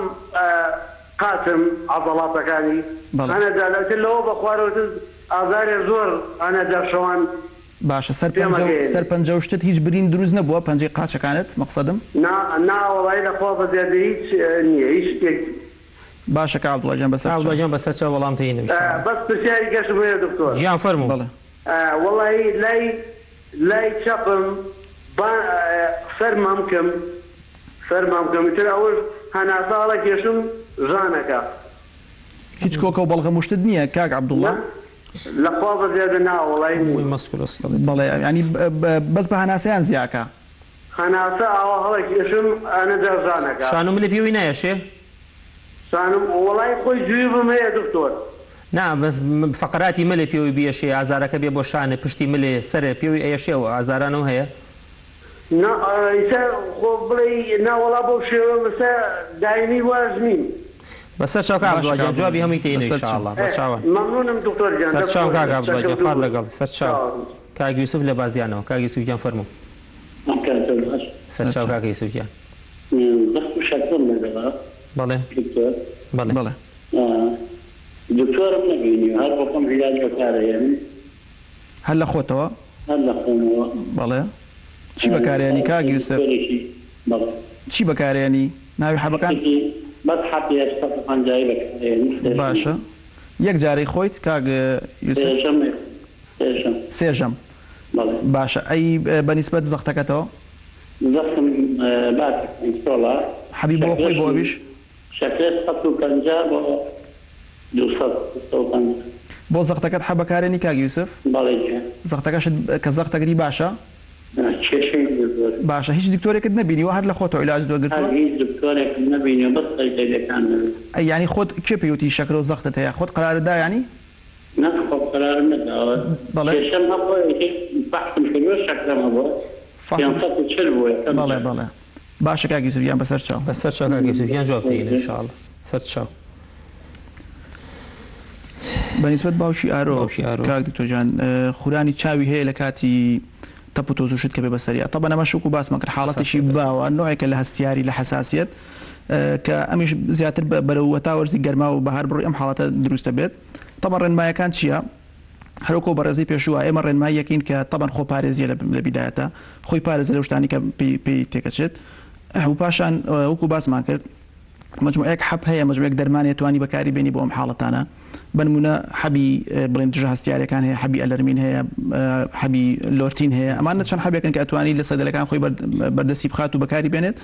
[SPEAKER 4] قاچم عەزەڵاتەکانی
[SPEAKER 2] بەڵێ.
[SPEAKER 4] هەنە جا ئیتر لەوە بە خوارەوە ئیتر ئازارێ زۆر هەنە جا شەوان
[SPEAKER 2] باشە سەر
[SPEAKER 4] پێم
[SPEAKER 2] پەنجە و
[SPEAKER 4] ئەگەیەنێ.
[SPEAKER 2] سەر پەنجە و شتت هیچ برین دروست نەبووە پەنجەی قاچەکانت مەقسەدم؟
[SPEAKER 4] نا نا وەڵایی لە خوا بەزیادە هیچ نییە هیچ شتێک.
[SPEAKER 2] باشە کاک عەبدوڵا گیان بەسەر
[SPEAKER 1] کاک عەبدوڵا
[SPEAKER 2] چاو.
[SPEAKER 1] گیان بەسەر چاو وەڵام تێینم ان شاء اللە.
[SPEAKER 4] بەس پرسیاری کەشم هەیە دکتۆر.
[SPEAKER 1] گیان فەرموو.
[SPEAKER 2] بەڵێ.
[SPEAKER 4] وەڵایی لای لای چەپم با سەر مەمکم سەر مەمکم ئیتر ئەوەش هەناسە هەڵەکێشم ژانەکا.
[SPEAKER 2] هیچ کۆکە و بەڵغەم و شتت نییە کاک عەبدوڵا؟
[SPEAKER 4] نا لە خوا بەزیادە نا وەڵایی نییە.
[SPEAKER 2] بەڵێ یانی بەس بە هەناسەیان زیاکا.
[SPEAKER 4] هەناسە ئاوا هەڵەکێشم ئەنەجا ژانەکا.
[SPEAKER 1] شان و ملت پێوەی نایەشێ؟
[SPEAKER 4] شانم وەڵای خۆی جیوبم هەیە دکتۆر.
[SPEAKER 1] نا بەس فەقەراتی ملێ پێوەی بیەشێ ئازارەکە بێ بۆ شانێ پشتی ملێ سەرێ پێوەی ئەیەشێ ئەو ئازارانەو هەیە؟
[SPEAKER 4] نا ئیسە خۆ بڵێی نا وەڵا بەو شێوە مەسە دایمی واش نیم.
[SPEAKER 1] بەسەر چاو کاک
[SPEAKER 2] باشە
[SPEAKER 1] عەبدوڵا
[SPEAKER 2] کاک
[SPEAKER 1] گیان
[SPEAKER 2] عەبدوڵا
[SPEAKER 1] جوابی
[SPEAKER 2] گیان
[SPEAKER 1] هەمووی تێینە
[SPEAKER 2] بەسەر چاو.
[SPEAKER 1] ئیشاڵا بەچاوان.
[SPEAKER 4] مەمنونم دکتۆر گیان
[SPEAKER 1] سەر
[SPEAKER 4] دەست
[SPEAKER 1] چاو
[SPEAKER 4] خۆش
[SPEAKER 1] کاک
[SPEAKER 4] بێت
[SPEAKER 1] عەبدوڵا گیان
[SPEAKER 4] سەرکەوتوو
[SPEAKER 1] خوات
[SPEAKER 4] بن
[SPEAKER 1] لەگەڵ سەر چاو.
[SPEAKER 4] چاوم.
[SPEAKER 1] کاک یوسف لە بازیانەوە کاک یوسف گیان فەرموو.
[SPEAKER 9] کاک باش.
[SPEAKER 1] سەر
[SPEAKER 2] سەر
[SPEAKER 1] چاو
[SPEAKER 2] چاو.
[SPEAKER 1] کاک یوسف گیان.
[SPEAKER 9] زەخت و شەکرەم لەگەڵە
[SPEAKER 1] بەڵێ
[SPEAKER 9] دکتۆر.
[SPEAKER 1] بەڵێ.
[SPEAKER 2] بەڵێ.
[SPEAKER 9] دکتۆرم نەبینیوە هەر بۆخۆم عیلاج بەکارئەهێنم.
[SPEAKER 2] هەر لە خۆتەوە؟
[SPEAKER 9] هەر لە خۆمەوە.
[SPEAKER 2] بەڵێ چی بەکارئەیەنی کاک یوسف؟
[SPEAKER 9] دکتۆرێکی بەڵێ.
[SPEAKER 2] چی بەکارئەیەنی؟ ناوی حەبەکان؟
[SPEAKER 9] حەپێکی بەس حەپی 850 ی بەکارئەیەنم سێ ژەم.
[SPEAKER 2] باشە یەک جارەی خۆیت کاک یوسف؟
[SPEAKER 9] سێ ژەم سێ ژەم.
[SPEAKER 2] سێ ژەم
[SPEAKER 9] بەڵێ.
[SPEAKER 2] باشە ئەی بە نیسبەت زەختەکەتەوە؟
[SPEAKER 9] زەختم باشە کۆنترۆڵە.
[SPEAKER 2] حەبی بۆ خۆی بۆ
[SPEAKER 9] شەکرەشم
[SPEAKER 2] ئەویش؟
[SPEAKER 9] شەکرە 150 بۆ 200، 250.
[SPEAKER 2] بۆ زەختەکەت حەب بەکارێنی کاک یوسف؟
[SPEAKER 9] بەڵێ گیان.
[SPEAKER 2] زەختەکەشت کە زەخت ئەگری باشە؟
[SPEAKER 9] نا کێشەی نیە زۆر.
[SPEAKER 2] باشە هیچ دکتۆرێکت نەبینیوە هەر لە خۆتەوە عیلاجت وەرگرتووە؟
[SPEAKER 9] هەر هیچ دکتۆرێکم نەبینیوە بەس سەیدەلەکان نەبێ.
[SPEAKER 2] ئەی یانی خۆت کێ پێی وتی شەکرە و زەختت هەیە خۆت قەرارت دا یانی؟
[SPEAKER 9] نا خۆم قەرارم نەداوە
[SPEAKER 2] بەڵێ.
[SPEAKER 9] کێشەم هەبووە یەکێک فەحسم کردووە شەکرەم هەبووە
[SPEAKER 2] فەحست
[SPEAKER 9] 540 بووە یەکەم
[SPEAKER 2] بەڵێ
[SPEAKER 9] جار.
[SPEAKER 2] بەڵێ باشە کاک یوسف گیان بەسەر چاو.
[SPEAKER 1] بەسەر چاو کاک یوسف گیان جواب تێینە ان شاء اللە سەر چاو.
[SPEAKER 2] بە نیسبەت باوکی ئارۆ
[SPEAKER 1] باوکی ئارۆ.
[SPEAKER 2] کاک دکتۆر گیان خورانی چاوی هەیە لە کاتی تەپ و تۆز و شت کە بێ بەسەریا تەبەن ئەمەش وەکو باسمان کرد حاڵەتێکی
[SPEAKER 1] حەساسیەتە.
[SPEAKER 2] باوە نوعێکە لە هەستیاری لە حەساسیەت کە ئەمیش زیاتر بەرەو هەتا وەرزی گەرما و بەهار بڕۆی ئەم حاڵەتە دروستە بێت تەبەن ڕێنمایەکان چییە؟ هەروەکو بەڕێزی پێشووە ئێمە ڕێنمایی یەکەین کە تەبەن خۆپارێزیە لە بیدایەتە خۆی پارێزە لەو شتانی کە پێی تێکەچێت و پاشان وەکو باسمان کرد مجموعەیەک حەب هەیە مجموعەیەک دەرمان هەیە توانی بەکاری بێنی بۆ ئەم حاڵەتانە بەنمونە حەبی بڵێن دژە هەستیارەکان هەیە حەبی ئەلەرمین هەیە حەبی لۆرتین هەیە ئەمانە چەند حەبێکن کە ئەتوانی لە سەدەلەکان خۆی بەردەستی بخات و بەکاری بێنێت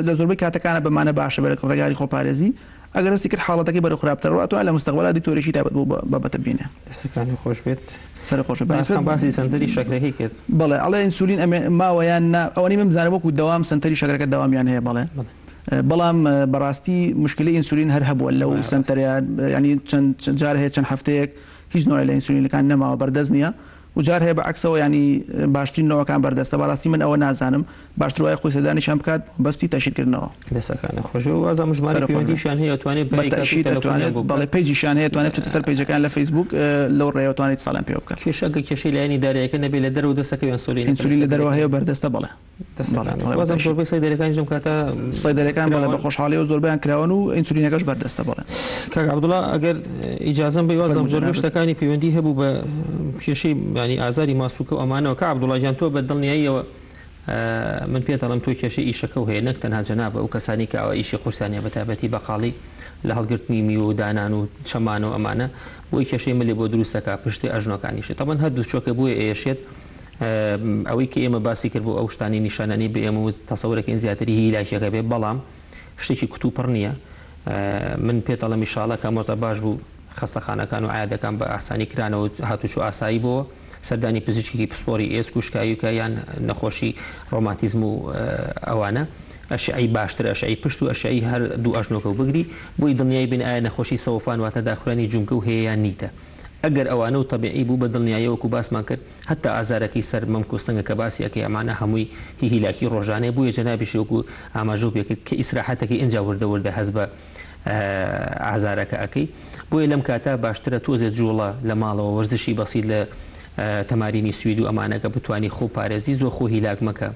[SPEAKER 2] لە زۆربەی کاتەکانە بەمانە باشە بێت ڕێگاری خۆپارێزی ئەگەر هەستی کرد حاڵەتەکەی بەرەو خراپتر ڕوا ئەتوانێت لە مستەقبەلا دکتۆرێکی تایبەت بەو بابەتە ببینێ.
[SPEAKER 1] دەستەکانی خۆش بێت.
[SPEAKER 2] سەرت خۆش بێت.
[SPEAKER 1] بەنیسبەت باسی سەنتەری شەکرەکەی کرد.
[SPEAKER 2] بەڵێ ئەڵێ ئینسولین ئەمێ ماوە یان نا ئەوەنەی من بزانم وەکو دەوام سەنتەری شەکرەکە دەوامیان هەیە بەڵێ بەڵام بەڕاستی مشکلەی ئینسولین هەر هەبووە لەو سەنتەرەیە یانی چەند جار هەیە چەند هەفتەیەک هیچ نوعێ لە ئینسولینەکان نەماوە بەردەست نییە و جار هەیە بە عەکسەوە یانی باشترین نەوەکان بەردەستە بەڕاستی من ئەوە نازانم باشتر وایە خۆی سەردانیشیان بکات بەستی تەئشیر کردنەوە.
[SPEAKER 1] دەسەکانت خۆش بێ وازم ژمارەی
[SPEAKER 2] سەرت خۆش بێ.
[SPEAKER 1] پەیوەندیشیان هەیە ئەتوانێت
[SPEAKER 2] بە
[SPEAKER 1] بایکات و
[SPEAKER 2] تەئشیر
[SPEAKER 1] تەلەفۆنیان
[SPEAKER 2] ئەتوانێت
[SPEAKER 1] بۆ بکات.
[SPEAKER 2] بەڵێ پەیجیشیان هەیە ئەتوانێت بچێتە سەر پەیجەکەیان لە فەیسبووک لەو ڕێیەوە توانێت ئیتساڵیان پێوە بکات.
[SPEAKER 1] کێشە گەر کێشەی لایەنی دارایەکە نەبێ لە دەرەوە دەست ئەکەوێ ئەنسۆلینەکە لە
[SPEAKER 2] ئینسولین لە دەرەوە
[SPEAKER 1] سەدرەکەی.
[SPEAKER 2] هەیە و بەردەستە بەڵێ.
[SPEAKER 1] دەستەکانت وازم زۆربەی سەیدەلەکانیش لەم کاتە
[SPEAKER 2] سەیدەلەکان بەڵێ بە
[SPEAKER 1] کراوەن.
[SPEAKER 2] خۆشحاڵیەوە زۆربەیان کراوەن و ئینسولینەکەش بەردەستە بەڵێ.
[SPEAKER 1] کاک عەبدوڵا ئەگەر ئیجازەم بەی وازم
[SPEAKER 2] فەرموو
[SPEAKER 1] زۆربەی
[SPEAKER 2] جەنابت.
[SPEAKER 1] شتەکانی پەیوەندی هەبوو بە کێشەی یانی ئازاری ماسوولکە و ئەمانەوە کاک عەبدوڵا گیان تۆ بە دڵنیاییەوە من پێت ئەڵێم تۆ کێشەی ئیشەکەو هەیە نەک تەنها جەنابە ئەو کەسانی کە ئەوە ئیشی قورسیان هەیە بەتایبەتی بەقاڵی لە هەڵگرتنی میوە و دانان و چەمان و ئەمانە بۆی کێشەی ملی بۆ دروست دەکا پشتی ئەژنۆکانیشی تەبەن هەردوو چۆکە بۆیە ئەیەشێت ئەوەی کە ئێمە باسی کرد بۆ ئەو شتانی نیشانانی بە ئێمە وت تەسەورەکەین زیاتری هیلاکیەکە بێ بەڵام شتێکی کوتوپڕ نییە من پێت ئەڵێم ئیشاڵە کە مۆزە باش بوو خەستەخانەکان و عیادەکان بە ئاسانی کرانەوە هاتوچۆ ئاسایی بۆ سەردانی پزیشکێکی پسپۆری ئێسک و شکاوی بکە یان نەخۆشی ڕۆماتیزم و ئەوانە ئەشعەی باشتر ئەشعەی پشت و ئەشعەی هەر دوو ئەژنۆکە و بگری بۆی دڵنیای بین ئایا نەخۆشی سەوەفان واتە داخورانی جومگە و هەیە یان نیتە ئەگەر ئەوانە و تەبیعی بوو بە دڵنیاییەوە وەکو باسمان کرد هەتا ئازارەکەی سەر مەمک و سنگە کە باسی ئەکەی ئەمانە هەمووی هی هیلاکی ڕۆژانەیە بۆیە جەنابیشی وەکو ئاماژەو پێ کرد کە ئیسراحەتەکەی ئینجا وردە وردە هەست بە ئازارەکە ئەکەی بۆیە لەم کاتە باشترە تۆزێ جوڵە لە ماڵەوە وەرزشی بەسیت لە تەمارینی سوید و ئەمانە گە بتوانی خۆو پارێزی زۆر خۆ هیلاک مەکە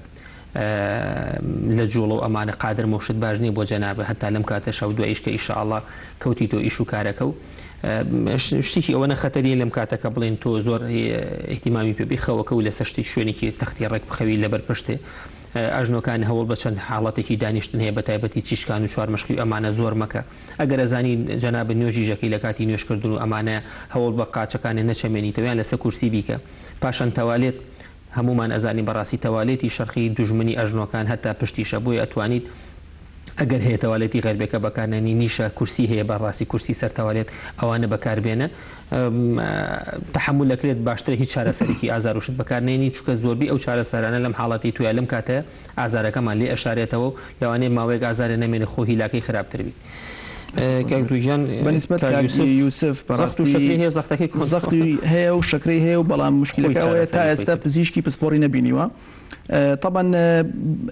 [SPEAKER 1] لە جوڵە و ئەمانە قادر مەوشت باش نیە بۆ جەنابت هەتا لەم کاتەشا و دواییش کە ئیشاڵڵا کەوتی تۆ ئیش و کارەکە و شتێکی ئەوەنە خەتەریە لەم کاتە کە بڵێن تۆ زۆر ئیهتیمامی پێ بی خەوەکە و لەسەر شتی شوێنێکی تەختی ڕێک بخەوی لەبەر پشتێ ئەژنۆکان هەوڵ بە چەند حاڵەتێکی دانیشتن هەیە بە تایبەتی چیشکان و چوارمەشقی و ئەمانە زۆر مەکە ئەگەر ئەزانی جەنابت نوێژیش ئەکەی لە کاتی نوێژ کردن و ئەمانە هەوڵ بە قاچەکانت نەچەمێنیتەوە یان لەسەر کورسی بیکە پاشان تەوالێت هەموومان ئەزانین بەڕاستی تەوالێتی شەرقی دوژمنی ئەژنۆکان هەتا پشتیشە بۆیە ئەتوانیت ئەگەر هەیە تەوالێتی غەربێکە بەکار نەنی نیشە کورسی هەیە بەڕاستی کورسی سەر تەوالێت ئەوانە بەکار بێنە تەحەمول ئەکرێت باشترە هیچ چارەسەرێکی ئازار و شت بەکار نەینی چونکە زۆربەی ئەو چارەسەرانە لەم حاڵەتەی تویا لەم کاتە ئازارەکەمان لێ ئەشارێتەوە و لەوانەیە ماوەیەک ئازارێ نەمێنێ خۆ هیلاکەی خراپتر بیت. کاک دووگیان
[SPEAKER 2] بە نیسبەت
[SPEAKER 1] کاک
[SPEAKER 2] کاک
[SPEAKER 1] یوسف
[SPEAKER 2] یوسف
[SPEAKER 1] زەخت و
[SPEAKER 2] بەڕاستی
[SPEAKER 1] شەکرەی هەیە زەختەکەی کۆنتڕۆڵ
[SPEAKER 2] زەختی هەیە و شەکرەی هەیە و بەڵام
[SPEAKER 1] خۆی
[SPEAKER 2] موشکیلەکە ئەوەیە تا
[SPEAKER 1] چارەسەری خۆی
[SPEAKER 2] ئێستا
[SPEAKER 1] کرد.
[SPEAKER 2] پزیشکی پسپۆڕی نەبینیوە تەبعەن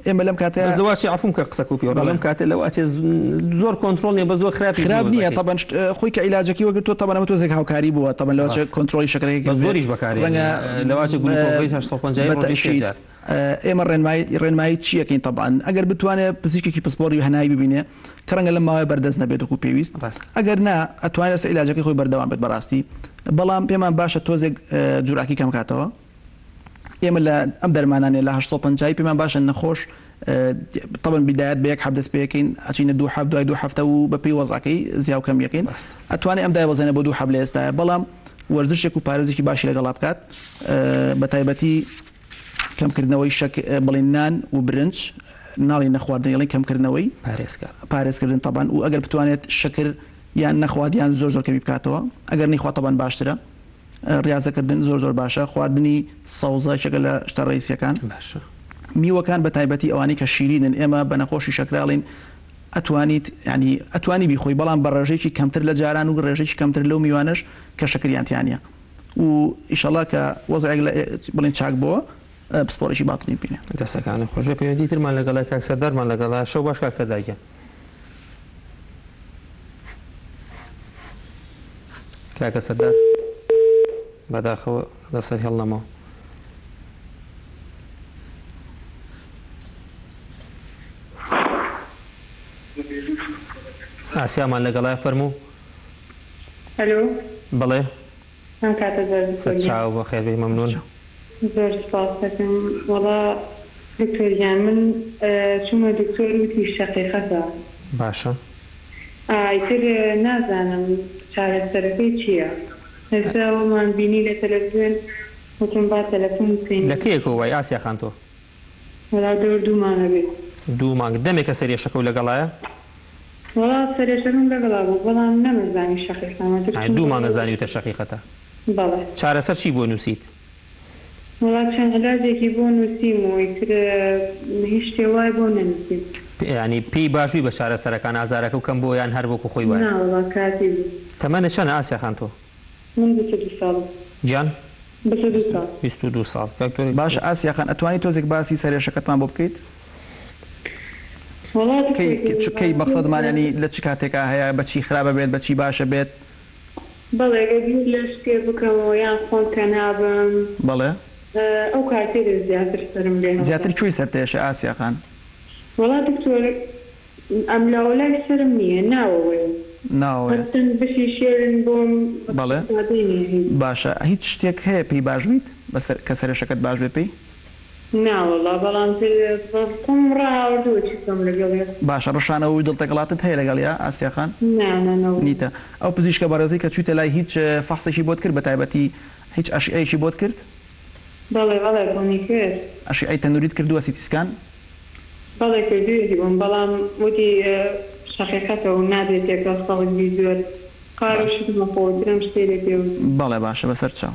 [SPEAKER 2] ئێمە لەم کاتەیا
[SPEAKER 1] بەس لەوە ئەچێ عەفوم کە قسەکەو پێوە
[SPEAKER 2] بەڵێ.
[SPEAKER 1] لەم کاتە لەوە ئەچێ زۆر کۆنترۆڵ نیە بەس زۆر خراپیش نیە
[SPEAKER 2] خراپ نیە
[SPEAKER 1] وەزعەکەی.
[SPEAKER 2] تەبعەن خۆی کە عیلاجەکەی وەرگرتووە تەبعەن ئەمە تۆزێک هاوکاری بووە تەبعەن لەوە ئەچێ
[SPEAKER 1] ڕاستە
[SPEAKER 2] کۆنترۆڵی شەکرەکەی
[SPEAKER 1] بەس
[SPEAKER 2] کردبێ
[SPEAKER 1] زۆریش بەکارێنێ
[SPEAKER 2] ڕەنگە
[SPEAKER 1] لەوە ئەچێ گلوکۆڤەی 850
[SPEAKER 2] بە
[SPEAKER 1] ڕۆژی سێ
[SPEAKER 2] تەئکید
[SPEAKER 1] جار.
[SPEAKER 2] ئێمە ڕێنمایی ڕێنمایی چی ئەکەین تەبعەن ئەگەر بتوانێ پزیشکێکی پسپۆڕی هەناوی ببینێ کە ڕەنگە لەم ماوەیە بەردەست نەبێت وەکو پێویست
[SPEAKER 1] ڕاستە.
[SPEAKER 2] ئەگەر نا ئەتوانێ لەسەر عیلاجەکەی خۆی بەردەوام بێت بەڕاستی بەڵام پێمان باشە تۆزێک جورعەکەی کەم کاتەوە ئێمە لە ئەم دەرمانانەی لە 850 پێمان باشە نەخۆش تەبەن بیدایەت بە یەک حەب دەست پێکەین ئەچینە دوو حەب دوای دوو هەفتە و بەپێی وەزعەکەی زیا و کەم یەکەین
[SPEAKER 1] ڕاستە.
[SPEAKER 2] ئەتوانێ ئەم دایبەزێنە بۆ دوو حەب لە ئێستایا بەڵام وەرزشێک و پارێزێکی باشی لەگەڵا بکات بە تایبەتی کەمکردنەوەی شەک بڵێن نان و برنج ناڵێین نەخواردنی ئەڵێین کەمکردنەوەی
[SPEAKER 1] پارێزکە.
[SPEAKER 2] پارێزکردن تەبان و ئەگەر بتوانێت شەکر یان نەخوات یان زۆر زۆر کەمی بکاتەوە ئەگەر نەیخوات تەبان باشترە ڕیازەکردن زۆر زۆر باشە خواردنی سەوزە یەکێکە لە شتە ڕەئیسیەکان
[SPEAKER 1] باشە.
[SPEAKER 2] میوەکان بە تایبەتی ئەوانەی کە شیرینن ئێمە بە نەخۆشی شەکرە ئەڵێین ئەتوانیت یانی ئەتوانی بیخۆی بەڵام بە ڕێژەیەکی کەمتر لە جاران و ڕێژەیەکی کەمتر لەو میوانەش کە شەکریان تیا نیە و ئیشەڵا کە وەزعێک لە بڵێن چاک بۆوە پسپۆڕێکی باتنی ببینێ.
[SPEAKER 1] دەستەکانت خۆش بێ پەیوەندی ترمان لەگەڵە کاک سەردارمان لەگەڵە شەو باش کاک سەردار گیان. کاکە سەردار بەداخەوە لەسەر هێڵ نەماوە. ئاسیامان لەگەڵایە فەرموو.
[SPEAKER 10] ئەلۆ.
[SPEAKER 1] بەڵێ.
[SPEAKER 10] ئەم کاتەت باش دکتۆر گیان.
[SPEAKER 1] سەرچاو بەخێر بێی مەمنون.
[SPEAKER 10] زۆر سوپاست دەکەم وەڵا دکتۆر گیان من چومە دکتۆر وتی شەقیقەتە.
[SPEAKER 1] باشە.
[SPEAKER 10] ئا ئیتر نازانم چارەسەرەکەی چیە ئێستا ئەوەمان بینی لە تەلەفزیۆن وتم با تەلەفون بکەین.
[SPEAKER 1] لە کەیەکەوە وای ئاسیا خان تۆ؟
[SPEAKER 10] وەڵا دەور دوو مانگە بێ.
[SPEAKER 1] دوو مانگ دەمێکە سەرێشەکەو لەگەڵایە؟
[SPEAKER 10] وەڵا سەرێشەکەم لەگەڵا بوو بەڵام نەمەزانی شەقیقەمە تر
[SPEAKER 1] ئای
[SPEAKER 10] چووم
[SPEAKER 1] دوو
[SPEAKER 10] بۆ
[SPEAKER 1] مانگە زانیوتە شەقیقەتە.
[SPEAKER 10] بەڵێ.
[SPEAKER 1] چارەسەر چی بۆ نووسیت؟
[SPEAKER 10] وەڵا چەند علاجێکی بۆ نووسیم و ئیتر هیچ شتێ وای بۆ نەنووسیم.
[SPEAKER 1] یانی پێی باش بووی بە چارەسەرەکان ئازارەکەو کەم بۆ یان هەر وەکو خۆی وایە؟
[SPEAKER 10] نا وەڵا کاتی بوو.
[SPEAKER 1] تەمەنت چەنە ئاسیا خان تۆ؟
[SPEAKER 10] من 22 ساڵم.
[SPEAKER 1] گیان؟
[SPEAKER 10] 22 ساڵ.
[SPEAKER 1] 22 ساڵ کاک تۆ.
[SPEAKER 2] باشە ئاسیا خان ئەتوانی تۆزێک باسی سەرێشەکەتمان بۆ بکەیت؟
[SPEAKER 10] وەڵا
[SPEAKER 2] کەی
[SPEAKER 10] دکتۆر
[SPEAKER 2] کەی مەقسەدمان
[SPEAKER 10] بەڕاستی
[SPEAKER 2] یانی لە چ کاتێکا هەیە بە چی خراپە بێت بە چی باشە بێت؟
[SPEAKER 10] بەڵێ گەر بیر لە شتێ بکەمەوە یان خۆم تەنها بم
[SPEAKER 2] بەڵێ.
[SPEAKER 10] ئەو کاتەی لە زیاتر سەرم لێ هەڵدا.
[SPEAKER 2] زیاتر کوێی سەرت ئێشێ ئاسیا خان؟
[SPEAKER 10] وەڵا دکتۆر ئەملاوەلای سەرم نییە ناوەوەیە.
[SPEAKER 2] ناوەوەیە.
[SPEAKER 10] هەرچەند بەشی شێرن بۆم
[SPEAKER 2] بەڵێ
[SPEAKER 10] ئیسفادەی نییە هیچ.
[SPEAKER 2] باشە هیچ شتێک هەیە پێی باش بیت بەسەر کە سەرێشەکەت باش بێ پێی؟
[SPEAKER 10] نا وەڵا بەڵام تر خۆم ڕاهاوردووە چی بکەم لەگەڵیا.
[SPEAKER 2] باشە ڕشانەوە و دڵتەگەڵاتت هەیە لەگەڵیا ئاسیا خان؟
[SPEAKER 10] نا نا نەوەڵا.
[SPEAKER 2] نیتە. ئەو پزیشکە بەڕێزەی کە چوویتە لای هیچ فەحسێکی بۆت کرد بەتایبەتی هیچ ئەشیعەیەکی بۆت کرد؟
[SPEAKER 10] بەڵێ بەڵێ بۆمی کرد.
[SPEAKER 2] ئەشیعەی تەنوریت کردووە سیتی سکان؟
[SPEAKER 10] بەڵێ کردوویەتی بۆم بەڵام وتی شەقیقەتە و نابێ تێکەڵ خەڵک بی زۆر قار و
[SPEAKER 2] باش.
[SPEAKER 10] شت مەخۆ و ترم شتەی لێ پێ وتم.
[SPEAKER 2] بەڵێ باشە بەسەر چاو.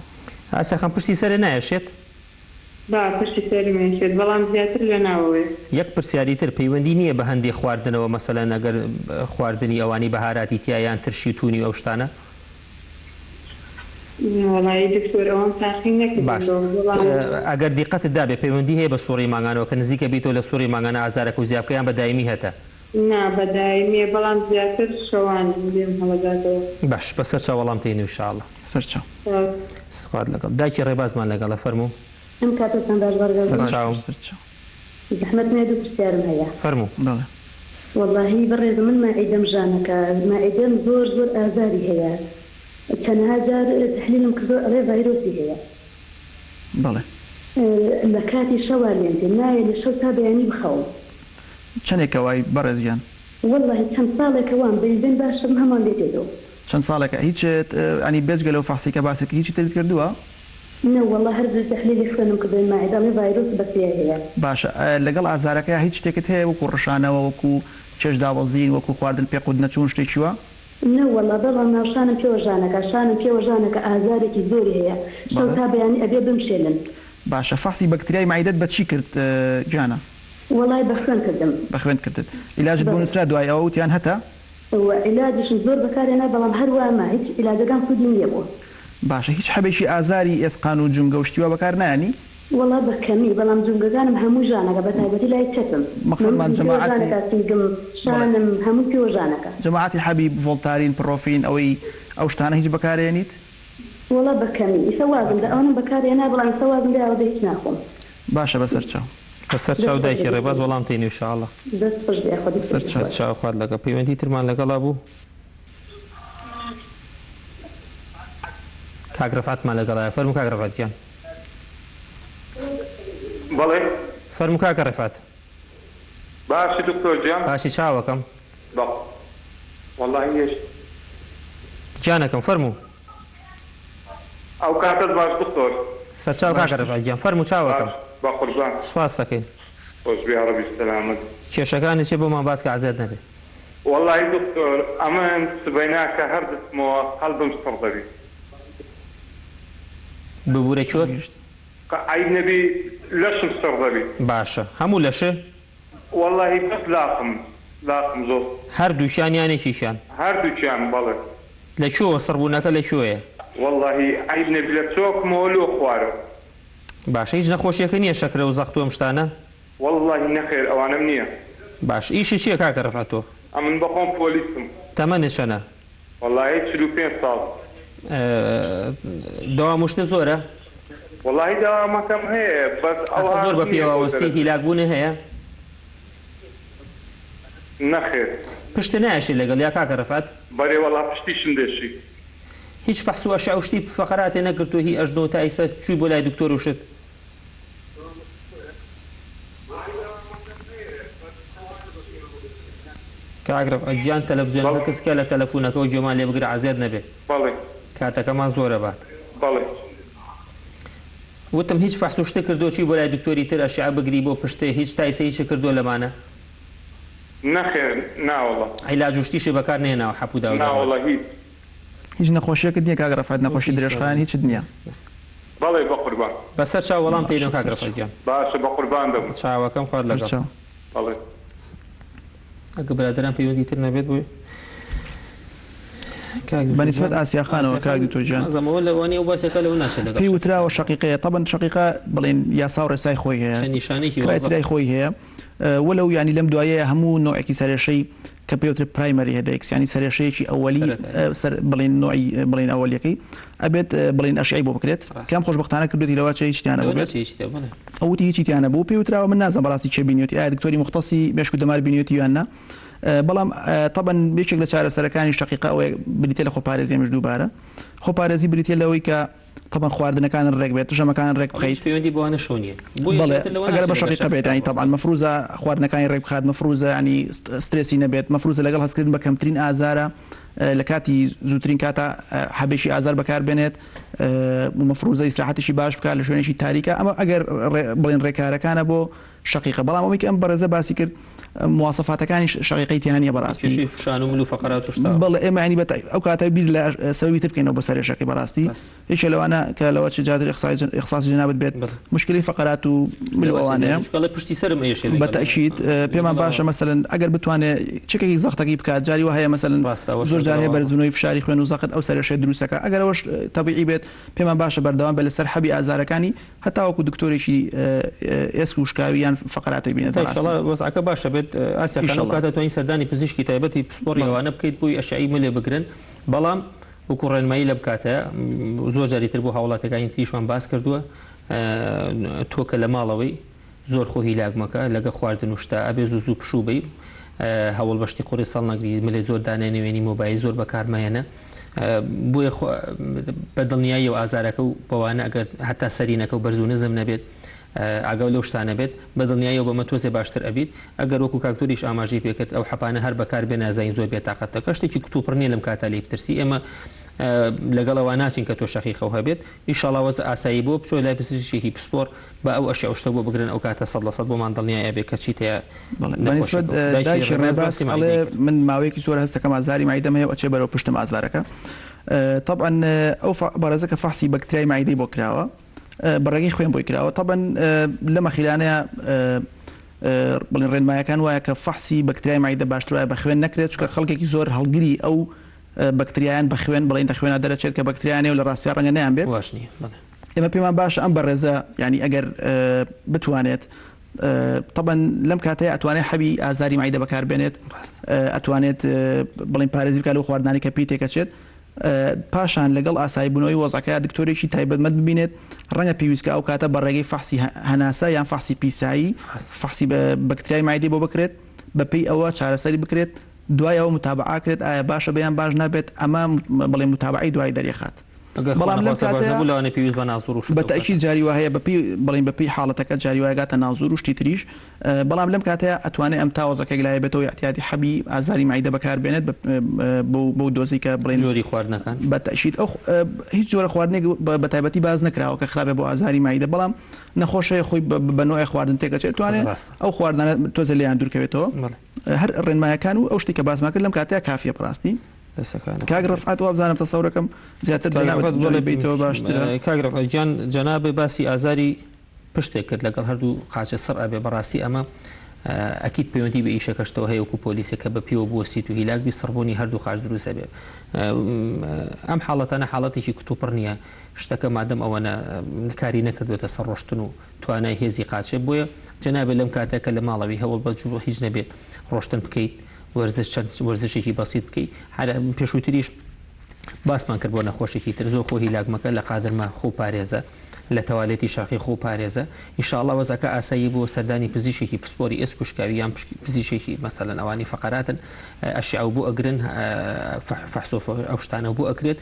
[SPEAKER 1] ئاسیا خان پشتی سەرێ نایەشێت؟
[SPEAKER 10] با پشتی سەرم ئێشێت بەڵام زیاتر لە ناوەوەیە.
[SPEAKER 1] یەک پرسیاری تر پەیوەندی نییە بە هەندێ خواردنەوە مەسەلەن ئەگەر خواردنی ئەوانەی بەهاراتی تیا یان ترشی و تونی و ئەو شتانە؟
[SPEAKER 10] وەڵایی دکتۆر ئەوەم تاقی
[SPEAKER 1] باش
[SPEAKER 10] نەکردووە بەڵام.
[SPEAKER 1] ئەگەر دیقەتت دابێ پەیوەندی هەیە بە سوڕی مانگانەوە کە نزیکە بیتەوە لە سوڕی مانگانە ئازارەکەو زیا بکە یان بە دایمی هەتە؟
[SPEAKER 10] نا بە دایمیە بەڵام زیاتر شەوان لێم هەڵەداتەوە.
[SPEAKER 1] باش بەسەر چاو وەڵام تێینەوە ان شاء اللە.
[SPEAKER 2] سەر چاو.
[SPEAKER 10] سوپاس.
[SPEAKER 1] خوات لەگەڵ. دایکی ڕێبازمان لەگەڵە فەرموو.
[SPEAKER 11] ئەم کاتەتان باش بەڕێز.
[SPEAKER 1] سەر چاو.
[SPEAKER 2] سەر چاو.
[SPEAKER 11] زەحمەت نەیە دوو پرسیارم هەیە.
[SPEAKER 1] فەرموو.
[SPEAKER 2] بەڵێ.
[SPEAKER 11] وەڵاهی بەڕێزم من ماعیدەم ژانەکا ماعیدەم زۆر زۆر ئازاری هەیە چەنەها جار تحلیلم کردوە ئەڵێ ڤایرۆسی هەیە.
[SPEAKER 2] بەڵێ.
[SPEAKER 11] لە کاتی شەوا لێم دێ نایەلێ شەو تا بەیانی بخەوم.
[SPEAKER 2] چەنێکە وای بەڕێز گیان؟
[SPEAKER 11] وەڵاهی چەند ساڵێکە وام بەنزین باشم هەمان لێ دێتەوە.
[SPEAKER 2] چەند ساڵێکە هیچ یانی بێجگە لەو فەحسەی کە باست کرد هیچی ترت کردووە؟
[SPEAKER 11] نەوەڵا هەر زوو تەحلیلی خوێنم کردووە ماعدە ئەڵێ ڤایرۆس و بەکتریای هەیە.
[SPEAKER 2] باشە لەگەڵ ئازارەکەیا هیچ شتێکت هەیە وەکو ڕشانەوە وەکو چێژ دابەزین وەکو خواردن پێ قوت نەچوون شتێکی وا؟
[SPEAKER 11] نەوەڵا بەڵام ناوشانم پێوە ژانەکا شانم پێوە ژانەکا ئازارێکی زۆری هەیە شەو
[SPEAKER 2] بەڵێ.
[SPEAKER 11] تا بەیانی ئەبێ بمشێلن.
[SPEAKER 2] باشە فەحسی بەکتریای مەعیدەت بە چی کرد گیانە؟
[SPEAKER 11] وەڵای بە خوێن کردم.
[SPEAKER 2] بە خوێن کردت. عیلاجت بۆ
[SPEAKER 11] بەڵێ.
[SPEAKER 2] نوسرا دوای ئەوە وتیان هەتە؟
[SPEAKER 11] وە عیلاجیشم زۆر بەکار هێنا بەڵام هەر وا ما هیچ عیلاجەکان سوودی نیە بۆ.
[SPEAKER 2] باشە هیچ حەبێکی ئازاری ئێسقان و جومگە و شتی وا بەکار نایەنی؟
[SPEAKER 11] وەڵا بە کەمی بەڵام جومگەکانم هەمووی ژانەکا بە تایبەتی لای چەپم
[SPEAKER 2] مەقسەدمان
[SPEAKER 11] مەمکم پێوە
[SPEAKER 2] جەماعەتی
[SPEAKER 11] ژانەکا سنگم
[SPEAKER 2] بەڵێ.
[SPEAKER 11] شانم هەمووی پێوە ژانەکا.
[SPEAKER 2] جەماعەتی حەبی ڤۆڵتارین پڕۆفین ئەوەی ئەو شتانە هیچ بەکارەیەنیت؟
[SPEAKER 11] وەڵا بە کەمی ئیسە وازم دا ئەوەنەم بەکار هێنا بەڵام ئیسە وازم لێ ئاوەدە هیچ ناخۆم.
[SPEAKER 2] باشە بەسەر چاو.
[SPEAKER 1] بەسەر چاو
[SPEAKER 11] دەست خۆش
[SPEAKER 1] دایکی
[SPEAKER 11] بێ
[SPEAKER 1] ڕێباز
[SPEAKER 11] دکتۆر.
[SPEAKER 1] وەڵام تێنی ان شاء اللە.
[SPEAKER 11] دەست خۆش بێ یاخوا دکتۆر
[SPEAKER 2] سەر
[SPEAKER 11] گیان.
[SPEAKER 2] چاو.
[SPEAKER 1] سەر چاو خوات لەگەڵ پەیوەندی ترمان لەگەڵا بوو. کاک ڕەفعەتمان لەگەڵایە فەرموو کاک ڕەفعەت گیان.
[SPEAKER 3] بەڵێ.
[SPEAKER 1] فەرموو کاکە ڕەفعەت.
[SPEAKER 3] باشی دکتۆر گیان.
[SPEAKER 1] باشی چاوەکەم.
[SPEAKER 3] بەڵ وەڵاهی هێشت.
[SPEAKER 1] گیانەکەم فەرموو.
[SPEAKER 3] ئەو کاتەت باش دکتۆر.
[SPEAKER 1] سەرچاو کاکە
[SPEAKER 2] باشتر.
[SPEAKER 1] ڕەفعەت گیان فەرموو چاوەکەم.
[SPEAKER 3] باش بەقوربان.
[SPEAKER 1] سوپاست دەکەین.
[SPEAKER 3] خۆشبی یاڕەبی سەلامەت.
[SPEAKER 1] کێشەکانت چیە بۆمان باس کە عەزێت نەبێ.
[SPEAKER 3] وەڵاهی دکتۆر ئەمن سبەیناکە هەر دەچمەوە قەلبم سڕ دەبی.
[SPEAKER 1] ببورە کوێت؟
[SPEAKER 3] عەیب نەبی لەشم سڕ دەبی.
[SPEAKER 1] باشە هەموو لەشێ؟
[SPEAKER 3] وەڵاهی بەس لاقم لاقم زۆر.
[SPEAKER 1] هەردووکیان یان یەکێکیان؟
[SPEAKER 3] هەردووکیان بەڵێ.
[SPEAKER 1] لە کوێوە سڕبوونەکە لە کوێیە؟
[SPEAKER 3] وەڵاهی عەیب نەبی لە چۆکمەوە لۆ خوارەوە.
[SPEAKER 1] باشە هیچ نەخۆشیەکە نیە شەکرە و زەخت و ئەم شتانە؟
[SPEAKER 3] وەڵاهی نەخێر ئەوانەم نیە.
[SPEAKER 1] باش ئیشت چیە کاکە ڕەفعەت تۆ؟
[SPEAKER 3] ئەمن بەخۆم پۆلیسم.
[SPEAKER 1] تەمەنت چەنە؟
[SPEAKER 3] وەڵاهی 45 ساڵ.
[SPEAKER 1] دەوام و شتت زۆرە؟
[SPEAKER 3] وەڵاهی دەوامەکەم هەیە بەس
[SPEAKER 1] ئەخە
[SPEAKER 3] ئەوها
[SPEAKER 1] زۆر بە
[SPEAKER 3] نیە
[SPEAKER 1] پێوە
[SPEAKER 3] بۆ
[SPEAKER 1] وەستی
[SPEAKER 3] دەرەجە.
[SPEAKER 1] هیلاک بوونت هەیە؟
[SPEAKER 3] نەخێر.
[SPEAKER 1] پشتت نایەشێ لەگەڵ یا کاکە ڕەفعەت؟
[SPEAKER 3] بەرێ وەڵا پشتیشم دێشی.
[SPEAKER 1] هیچ فەحس و ئەشعە و شتی فەقەراتێ نەکردووە هی ئەژنۆ تا ئیستا چووی بۆ لای دکتۆر و شت؟ کاک رەفعەت گیان تەلەفزیۆنەکە
[SPEAKER 3] بەڵێ.
[SPEAKER 1] کز کە لە تەلەفونەکەوە گوێمان لێ بگرە عەزێت نەبێ
[SPEAKER 3] بەڵێ.
[SPEAKER 1] کاتەکەمان زۆر ئەبات.
[SPEAKER 3] بەڵێ.
[SPEAKER 1] وتم هیچ فەحس و شتت کردووە چووی بۆ لای دکتۆری تر ئەشعە بگری بۆ پشتێ هیچ تا ئیستا هیچت کردووە لەمانە؟
[SPEAKER 3] نەخێر ناوەڵا.
[SPEAKER 1] عیلاج و شتیشت بەکار نەهێناوە حەپ و داو دەرمان؟
[SPEAKER 3] ناوەڵا هیچ.
[SPEAKER 2] هیچ نەخۆشیەکت نیە کاک ڕەفعەت نەخۆشی درێژخایەن هیچت نیە؟
[SPEAKER 3] بەڵێ بەقوربان.
[SPEAKER 1] بەسەر چاو وەڵام
[SPEAKER 2] باشە
[SPEAKER 1] پێینەوە کاک
[SPEAKER 2] بەسەر
[SPEAKER 1] ڕەفعەت
[SPEAKER 2] چاو.
[SPEAKER 1] گیان.
[SPEAKER 3] باشە بەقوربان دەبم.
[SPEAKER 1] چاوەکەم خوات
[SPEAKER 2] سەر
[SPEAKER 1] لەگەڵ.
[SPEAKER 2] چاو.
[SPEAKER 3] بەڵێ.
[SPEAKER 1] ئەگە برادەران پەیوەندی تر نەبێت بۆی کاک
[SPEAKER 2] بە
[SPEAKER 1] دکتۆر
[SPEAKER 2] نیسبەت
[SPEAKER 1] گیان
[SPEAKER 2] ئاسیا خانەوە
[SPEAKER 1] ئاسیا
[SPEAKER 2] کاک
[SPEAKER 1] خان
[SPEAKER 2] دکتۆر گیان.
[SPEAKER 1] نازانم ئەوە لەوانەیە ئەو باسەکە لەوە ناچێت لەگەڵ
[SPEAKER 2] پێی
[SPEAKER 1] شەقیقە.
[SPEAKER 2] وتراوە شەقیقەیە تەبەن شەقیقە بڵێن یاسا و ڕێسای خۆی هەیە
[SPEAKER 1] چەند نیشانەیەکی وازح.
[SPEAKER 2] کرایتریای خۆی هەیە وەلەو یانی لەم دوایەیە هەموو نوعێکی سەرێشەی کە پێی وترێت primary headaches یانی سەرێشەیەکی ئەوەلی
[SPEAKER 1] سەرەتایی.
[SPEAKER 2] سەر بڵێن نوعی بڵێن ئەوەلیەکەی ئەبێت بڵێن ئەشعەی بۆ بکرێت
[SPEAKER 1] ڕاست.
[SPEAKER 2] کام خۆشبەختانە کردوێتی لەوە چێ هیچ تیانە
[SPEAKER 1] لەوە
[SPEAKER 2] بوو بێت
[SPEAKER 1] ناچێ هیچ تیا بڵێ.
[SPEAKER 2] ئەو وتی هیچی تیانە بوو پێی وتراوە من نازانم بەڕاستی کێ بینیوێتی ئایا دکتۆری موختەسی مێشک و دەمار بینیوێتی یان نا بەڵام تەبەن یەکێک لە چارەسەرەکانی شەقیقە ئەوەیە بریتیە لە خۆپارێزی ئەمیش دووبارە خۆپارێزی بریتیە لەوەی کە تەبەن خواردنەکانت ڕێک بێت ژەمەکانت ڕێک
[SPEAKER 1] ئەوە هیچ
[SPEAKER 2] بخەیت.
[SPEAKER 1] پەیوەندی بەوانەشەوە نییە بۆیە
[SPEAKER 2] بەڵێ
[SPEAKER 1] زیاتر لەوە
[SPEAKER 2] ئەگەر
[SPEAKER 1] ناچێت
[SPEAKER 2] بە
[SPEAKER 1] لەگەڵ
[SPEAKER 2] شەقیقە بێت
[SPEAKER 1] شەقیقە
[SPEAKER 2] یانی
[SPEAKER 1] بۆ.
[SPEAKER 2] تەبعەن مەفروزە خواردنەکانی ڕێک بخات مەفروزە یانی سترێسی نەبێت مەفروزە لەگەڵ هەستکردن بە کەمترین ئازارە لە کاتی زووترین کاتا حەبێکی ئازار بەکار بێنێت و مەفروزە ئیسراحەتێکی باش بکات لە شوێنێکی تاریکە ئەمە ئەگەر بڵێن ڕێکارەکانە بۆ شەقیقە بەڵام ئەوەی کە ئەم بەڕێزە باسی کرد مواسەفاتەکانی شەقیقەی تیا نییە بەڕاستی.
[SPEAKER 1] کێشەی شان و مل و فەقەرات و شتە.
[SPEAKER 2] بەڵێ ئێمە یانی بە ئەو کاتە بیر لە سەبەبی تر بکەینەوە بۆ سەرێشەکەی بەڕاستی یەکێ لەوانە کە لەوە چ جاتر ئیخساسی جەنابت بێت مشکلەی فەقەرات و مل و ئەوانەیە.
[SPEAKER 1] مشکلەی پشتی سەرم ئەیەشێ لەگەڵ.
[SPEAKER 2] بە تەئکید پێمان باشە مەسەلەن ئەگەر بتوانێ چەکێکی زەختەکەی بکات جاری وا هەیە مەسەلەن زۆر جار هەیە بەرزبوونەوەی فشاری خوێن و زەخت ئەو سەرێشەیە دروستەکا ئەگەر ئەوەش تەبیعی بێت پێمان باشە بەردەوام بێت لەسەر حەبی ئازارەکانی هەتاوەکو دکتۆرێکی ئێسک وشکاوی یان. یان فەقەرات ئەیبینێت
[SPEAKER 1] تا
[SPEAKER 2] بەڕاستی.
[SPEAKER 1] ئیشەڵا وەزعەکە باشە بێت ئاسیا خان ئەو
[SPEAKER 2] ئیشەڵا.
[SPEAKER 1] کاتە توانی سەردانی پزیشکی تایبەتی پسپۆڕی ئەوانە بکەیت بۆی ئەشعەی ملێ بگرن بەڵام وەکو ڕێنمایی لەم کاتە زۆر جاری تر بۆ هاوڵاتیەکانی تریشمان باس کردووە تۆ کە لە ماڵەوەی زۆر خۆ هیلاک مەکە لەگە خواردن و شتا ئەبێ زوو زوو پشوو بەی هەوڵ بە شتی قوڕی سەڵ نەگری ملێ زۆر دانەنەوێنی مۆبایل زۆر بەکار مەهێنە بۆیە خۆ بە دڵنیاییەوە ئازارەکە و بەوانە ئەگەر هەتا سەرینەکە و بەرز و نزم نەبێت ئاگاو لەو شتانە بێت بە دڵنیاییەوە بەمە تۆزێ باشتر ئەبیت ئەگەر وەکو کاک توریش ئاماژەی پێکرد ئەو حەپانە هەر بەکار بێ نازانین زۆر بێتاقەتەکە شتێکی کتوپڕ نییە لەم کاتە لێی بترسی ئێمە لەگەڵ ئەوە ناچین کە تۆ شەقیقەو هەبێت ئیشەڵا وەزع ئاسایی بۆ بچۆ لای پزیشکێکی پسپۆڕ با ئەو ئەشیا و شتە بۆ بگرن ئەو کاتە 100% بۆمان دڵنیای ئەبێ کە چیت هەیە
[SPEAKER 2] بەڵێ بەنیسبەت
[SPEAKER 1] نەخۆشیەکەو دایکی
[SPEAKER 2] دایکی
[SPEAKER 1] ڕێباز
[SPEAKER 2] ڕێباز
[SPEAKER 1] باسی
[SPEAKER 2] ئەڵێ
[SPEAKER 1] مەعیدەی کرد.
[SPEAKER 2] من ماوەیەکی زۆرە هەست دەکەم ئازاری مەعیدەم هەیە و ئەچێ بەرەو پشتم ئازارەکە تەبعەن ئەو بەڕێزە کە فەحسی بەکتریای مەعیدەی بۆ کراوە بە ڕێگەی خوێن بۆی کراوە تەبعەن لەم ئەخیرانەیە بڵێن ڕێنمایەکان وایە کە فەحسی بەکتریای مەعیدە باشتر وایە بە خوێن نەکرێت چونکە خەڵکێکی زۆر هەڵگری ئەو بەکتریایان بە خوێن بڵێن لە خوێنا دەرەچێت کە بەکتریانەیە و لە ڕاستیا ڕەنگە نەیان بێت.
[SPEAKER 1] واش نییە بەڵێ.
[SPEAKER 2] ئێمە پێمان باشە ئەم بەڕێزە یانی ئەگەر بتوانێت تەبەن لەم کاتەیە ئەتوانێت حەبی ئازاری مەعیدە بەکار بێنێت ئەتوانێت بڵێن پارێزی بکات لەو خواردنانی کە پێی تێکەچێت پاشان لەگەڵ ئاسایی بوونەوەی وەزعەکە دکتۆرێکی تایبەتمەند ببینێت ڕەنگە پێویستکە ئەو کاتە بە ڕێگەی فەحسی هەناسە یان فەحسی پیسایی فەحسی بەکتریای مەعیدەی بۆ بکرێت بەپێی ئەوە چارەسەری بکرێت دوای ئەوە متابەعە کرێت ئایا باشە بێ یان باش نابێت ئەمە بڵێ متابەعەی دوای دەریخات.
[SPEAKER 1] ئەگەر خوا
[SPEAKER 2] بەڵام لەم
[SPEAKER 1] نەخواستە باش
[SPEAKER 2] کاتەیا
[SPEAKER 1] نەبوو لەوانەیە پێویست بە نازوور و شت
[SPEAKER 2] بە
[SPEAKER 1] ئەو کاتە.
[SPEAKER 2] تەئکید جاری وا هەیە بە پێی بڵێین بە پێی حاڵەتەکە جاری وایە گاتە نازوور و شتی تریش بەڵام لەم کاتەیا ئەتوانێ ئەم تا وەزعەکە یەکلایی بێتەوە ئیعتیادی حەبی ئازاری مەعیدە بەکار بێنێت بە بەو بەو دۆزەی کە بڵێین
[SPEAKER 1] جۆری خواردنەکان؟
[SPEAKER 2] بە تەئکید ئەو هیچ جۆرە خواردنێک بە تایبەتی باس نەکراوە کە خراپ بێ بۆ ئازاری مەعیدە بەڵام نەخۆش هەیە خۆی بە نۆعێ خواردن تێکەچێت ئەتوانێ
[SPEAKER 1] ڕاستە.
[SPEAKER 2] ئەو خواردنانە تۆزێ لێیان دوور کەوێتەوە.
[SPEAKER 1] بەڵێ.
[SPEAKER 2] هەر ڕێنمایەکان و ئەو شتەی کە باسمان کرد لەم کاتەیا کافیە بەڕاستی.
[SPEAKER 1] دەستەکانت
[SPEAKER 2] کاک
[SPEAKER 1] خۆش بێت.
[SPEAKER 2] ڕەفعەت وابزانم تەسەورەکەم زیاتر
[SPEAKER 1] کاک
[SPEAKER 2] جەنابت
[SPEAKER 1] ڕەفعەت
[SPEAKER 2] جوابی
[SPEAKER 1] بەڵێ
[SPEAKER 2] بەیتەوە باشترە.
[SPEAKER 1] کاک ڕەفعەت گیان جەنابت باسی ئازاری پشتێک کرد لەگەڵ هەردوو قاچە سڕ ئەبێ بەڕاستی ئەمە ئەکید پەیوەندی بە ئیشەکەشتەوە هەیە وەکو پۆلیسێک کە بە پێوە بوەستیت و هیلاک بی سڕبوونی هەردوو قاچ دروست ئەبێ ئەم حاڵەتانە حاڵەتێکی کتوپڕ نییە شتەکە مادەم ئەوەنە کاری نەکردوێتە سەر ڕۆشتن و توانای هێزی قاچێ بۆیە جەنابت لەم کاتە کە لە ماڵەوی هەوڵ بە جووڵ هیچ نەبێت ڕۆشتن بکەیت وەرزش چەند وەرزشێکی بەسیت بکەیت هەر پێشووتریش باسمان کرد بۆ نەخۆشێکی تر زۆر خۆ هیلاک مەکە لە قادرمە خۆ پارێزە لە تەوالێتی شەرقی خۆ پارێزە ان شاء اللە وەزعەکە ئاسایی بۆ سەردانی پزیشکێکی پسپۆری ئێسک و شکاوی یان پزیشکێکی مەسەلەن ئەوانی فەقەراتن ئەشعە و بۆ ئەگرن فەحس و ئەو شتانە بۆ ئەکرێت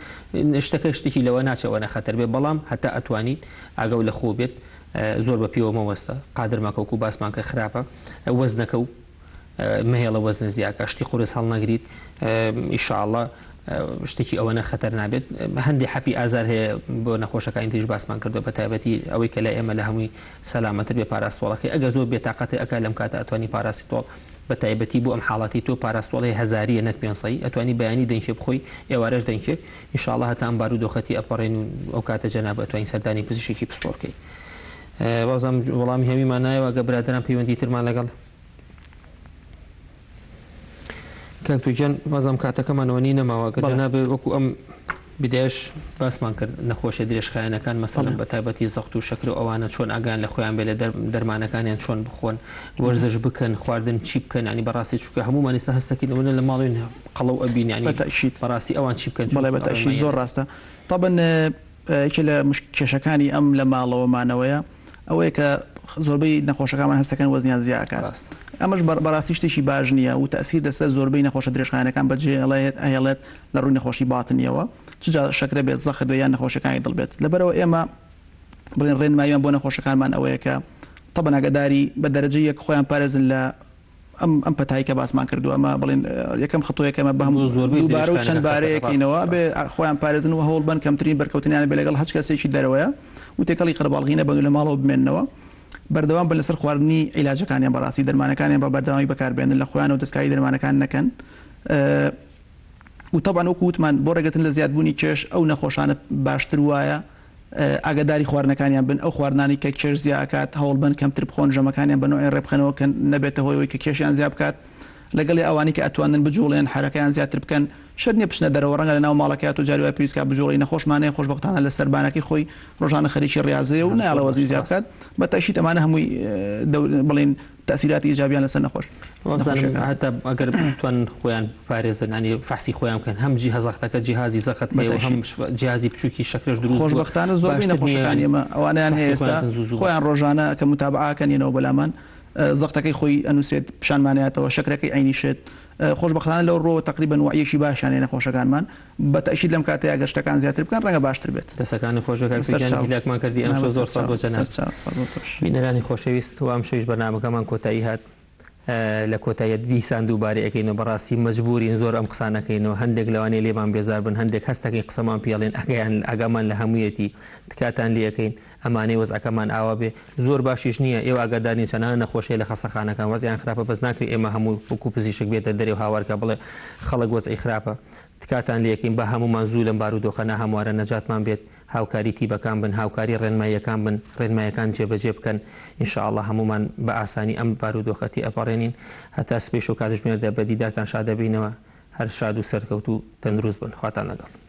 [SPEAKER 1] شتەکە شتێکی لەوە ناچێ ئەوەنە خەتەر بێ بەڵام هەتا ئەتوانیت ئاگاو لە خۆ بێت زۆر بە پێوە مەوەستە قادرمەکە وەکو باسمان کرد خراپە وەزنەکە و مەهێڵە وەزنە زیاکە شتی قورس هەڵنەگریت ئیشاءاللە شتێکی ئەوەنە خەتەر نابێت هەندێک حەپی ئازار هەیە بۆ نەخۆشەکانی تریش باسمان کردو بە تایبەتی ئەوەی کە لای ئێمە لە هەمووی سەلامەتر بێ پاراستۆڵەکەی ئەگەر زۆر بێتاقەتی ئەکا لەم کاتە ئەتوانی پاراستۆڵ بە تایبەتی بۆ ئەم حاڵەتی تۆ پاراستۆڵ هەیە هەزاریە نەک پێنسەی ئەتوانی بەیانی دەنکێ بخۆی ئێوارەش دەنکێک ئینشاءاللە هەتا ئەم بارودۆخەتی ئەپەڕێن و ئەو کاتە جەناب ئەتوانی سەردانی پزیشکێکی پسپۆڕ کەی وازم وەڵامی هەمیمان نایەوە ئەگەر برادەران پەیوەندی ترمان لەگەڵ کاک توجان وازم کاتەکەمانەوە نی نەماوە کە جەنابێ وەکو ئەم بدایش باسمان کرد نەخۆشە درێژخایەنەکان مەسەلەن بە تایبەتی زەخت و شەکر و ئەوانە چۆن ئاگایان لە خۆیان بێ لە دەرمانەکانیان چۆن بخۆن وەرزش بکەن خواردن چی بکەن ینی بەڕاستی چونکە هەموومان ئێستا هەستەکەین ئەوەنە لە ماڵین قەڵەو ئەبین ینی
[SPEAKER 2] بەتەئکید
[SPEAKER 1] بەڕاستی ئەوان چی بکەن
[SPEAKER 2] بەڵێ
[SPEAKER 1] چونکە
[SPEAKER 2] بەتەئکید زۆر ڕاستە تەبەن یەکێ لە کێشەکانی ئەم لە ماڵەوە مانەوەیە ئەوەیە کە زۆربەی نەخۆشەکانمان هەستەکەن وەزنیان زیا ئەکات ئەمەش بەڕاستی شتێکی باش نییە و تەئسیر لەسەر زۆربەی نەخۆشە درێژخایەنەکان بەجێ ئەهێڵێت لە ڕووی نەخۆشی باتنیەوە چ جا شەکرە بێت زەخت بێت یان نەخۆشیەکانی دڵ بێت لەبەرئەوە ئێمە بڵێن ڕێنماییمان بۆ نەخۆشەکانمان ئەوەیە کە تەبەن ئاگاداری بە دەرەجەی یەک خۆیان پارێزن لە ئەم ئەم پەتای کە باسمان کردووە ئەمە بڵێن یەکەم خطۆیەکە ئەمە بە هەموو
[SPEAKER 1] زۆربەی
[SPEAKER 2] دووبارە و
[SPEAKER 1] درێژخایەنەکان
[SPEAKER 2] چەند
[SPEAKER 1] خەتەرە
[SPEAKER 2] بارەیەکەینەوە
[SPEAKER 1] ڕاستە
[SPEAKER 2] بێ
[SPEAKER 1] ڕاستە.
[SPEAKER 2] خۆیان پارێزن و هەوڵ بەن کەمترین بەرکەوتنیان بێ لەگەڵ هەچ کەسێکی دەرەوەیە و تێکەڵی قەرەباڵغی نەبن و لە ماڵەوە بمێننەوە بەردەوام بن لەسەر خواردنی عیلاجەکانیان بەڕاستی دەرمانەکانیان بە بەردەوامی بەکاربێنن لە خۆیانەوە دەستکاری دەرمانەکان نەکەن و تەبعەن وەکو وتمان بۆ ڕێگرتن لە زیادبوونی کێش ئەو نەخۆشانە باشتر وایە ئاگاداری خواردنەکانیان بن، ئەو خواردنانەی کە کێش زیا ئەکات هەوڵبەن کەمتر بخۆن، ژەمەکانیان بە نۆعێ ڕێبخەنەوە کە نەبێتە هۆی ئەوەی کە کێشیان زیا بکات. لەگەڵی ئەوانەی کە ئەتوانن بجوڵێن حەرەکەیان زیاتر بکەن شەرت نیە بچنە دەرەوە ڕەنگە لەناو ماڵەکەیا تۆ جاری وایە پێویست کا بجوڵێی نەخۆشمان هەیە خۆشبەختانە لە سەربانەکەی خۆی ڕۆژانە خەریکی ڕیازەیە و نایەڵێ وەزنی زیاد بکات بە تەئکید ئەمانە هەمووی دەور بڵێین تەئسیراتی ئیجابیان لەسەر نەخۆش
[SPEAKER 1] وابزانم
[SPEAKER 2] نەخۆشیەکان.
[SPEAKER 1] هەتا ئەگەر بتوانن خۆیان بپارێزن یانی فەحسی خۆیان بکەن هەم جیه زەختەکە جیهازی زەخت
[SPEAKER 2] بە
[SPEAKER 1] هەیە و هەم
[SPEAKER 2] تەئکید.
[SPEAKER 1] جیهازی بچووکی شەکرەش دروست بووە
[SPEAKER 2] خۆشبەختانە زۆربەی
[SPEAKER 1] باشتر نییە
[SPEAKER 2] نەخۆشەکانی
[SPEAKER 1] یانی
[SPEAKER 2] ئێمە ئەوانەیان هەیە
[SPEAKER 1] فەحسی خۆیان
[SPEAKER 2] ئێستا
[SPEAKER 1] بکەن زوو زوو.
[SPEAKER 2] خۆیان ڕۆژانە کە متابعە ئەکەن یەنەوە بەلامان زەختەکەی خۆی ئەنوسێت پیشانمان ئەیاتەوە شەکرەکەی ئەینیشێت خۆشبەختانە لەو ڕووەوە تەقریبەن وەعیەکی باشیان هەیە نەخۆشەکانمان بە تەئکید لەم کاتەیا گەر شتەکان زیاتر بکەن ڕەنگە باشتر بێت.
[SPEAKER 1] دەسەکانت خۆش بێ کاک
[SPEAKER 2] سەر
[SPEAKER 1] گیان
[SPEAKER 2] چاو.
[SPEAKER 1] هیلاکمان کردی
[SPEAKER 2] نا
[SPEAKER 1] ئەمشەو
[SPEAKER 2] بەسەر
[SPEAKER 1] زۆر سپاس
[SPEAKER 2] چاو
[SPEAKER 1] بۆ
[SPEAKER 2] سەر
[SPEAKER 1] جەنابت.
[SPEAKER 2] چاو سپاس بۆ تۆش.
[SPEAKER 1] بینەرانی خۆشەویست وا ئەمشەویش بەرنامەکەمان کۆتایی هات لە کۆتاییە دیسان دووبارەی ئەکەینەوە بەڕاستی مەجبورین زۆر ئەم قسانە ئەکەینەوە هەندێک لەوانەیە لێمان بێزار بن هەندێک هەستەکەین قسەمان پێڵێن ئەگەیان ئاگامان لە هەموویەتی تکاتان لێ ئەکەین ئەمانەی وەزعەکەمان ئاوا بێ زۆر باشیش نییە ئێوە ئاگادار نین چەنەها نەخۆش هەیە لە خەسەخانەکان وەزعیان خراپە بەس ناکرێ ئێمە هەموو وەکو پزیشک بێتە دەرێ و هاوار کا بڵێ خەڵک وەزعی خراپە تکاتان لێ ئەکەین با هەموومان زوو لەم بارودۆخە ناهەموارە نەجاتمان بێت هاوکاری تیبەکان بن هاوکاری ڕێنماییەکان بن ڕێنمایەکان جێبەجێ بکەن ان شاء اللە هەموومان بە ئاسانی ئەم بارودۆخە تێئەپەڕێنین هەتا سبەی شەو کاتژمێر دە بە دیدارتان شادەبینەوە هەر شاد و سەرکەوتوو تەندروست بن خواتان لەگەڵ.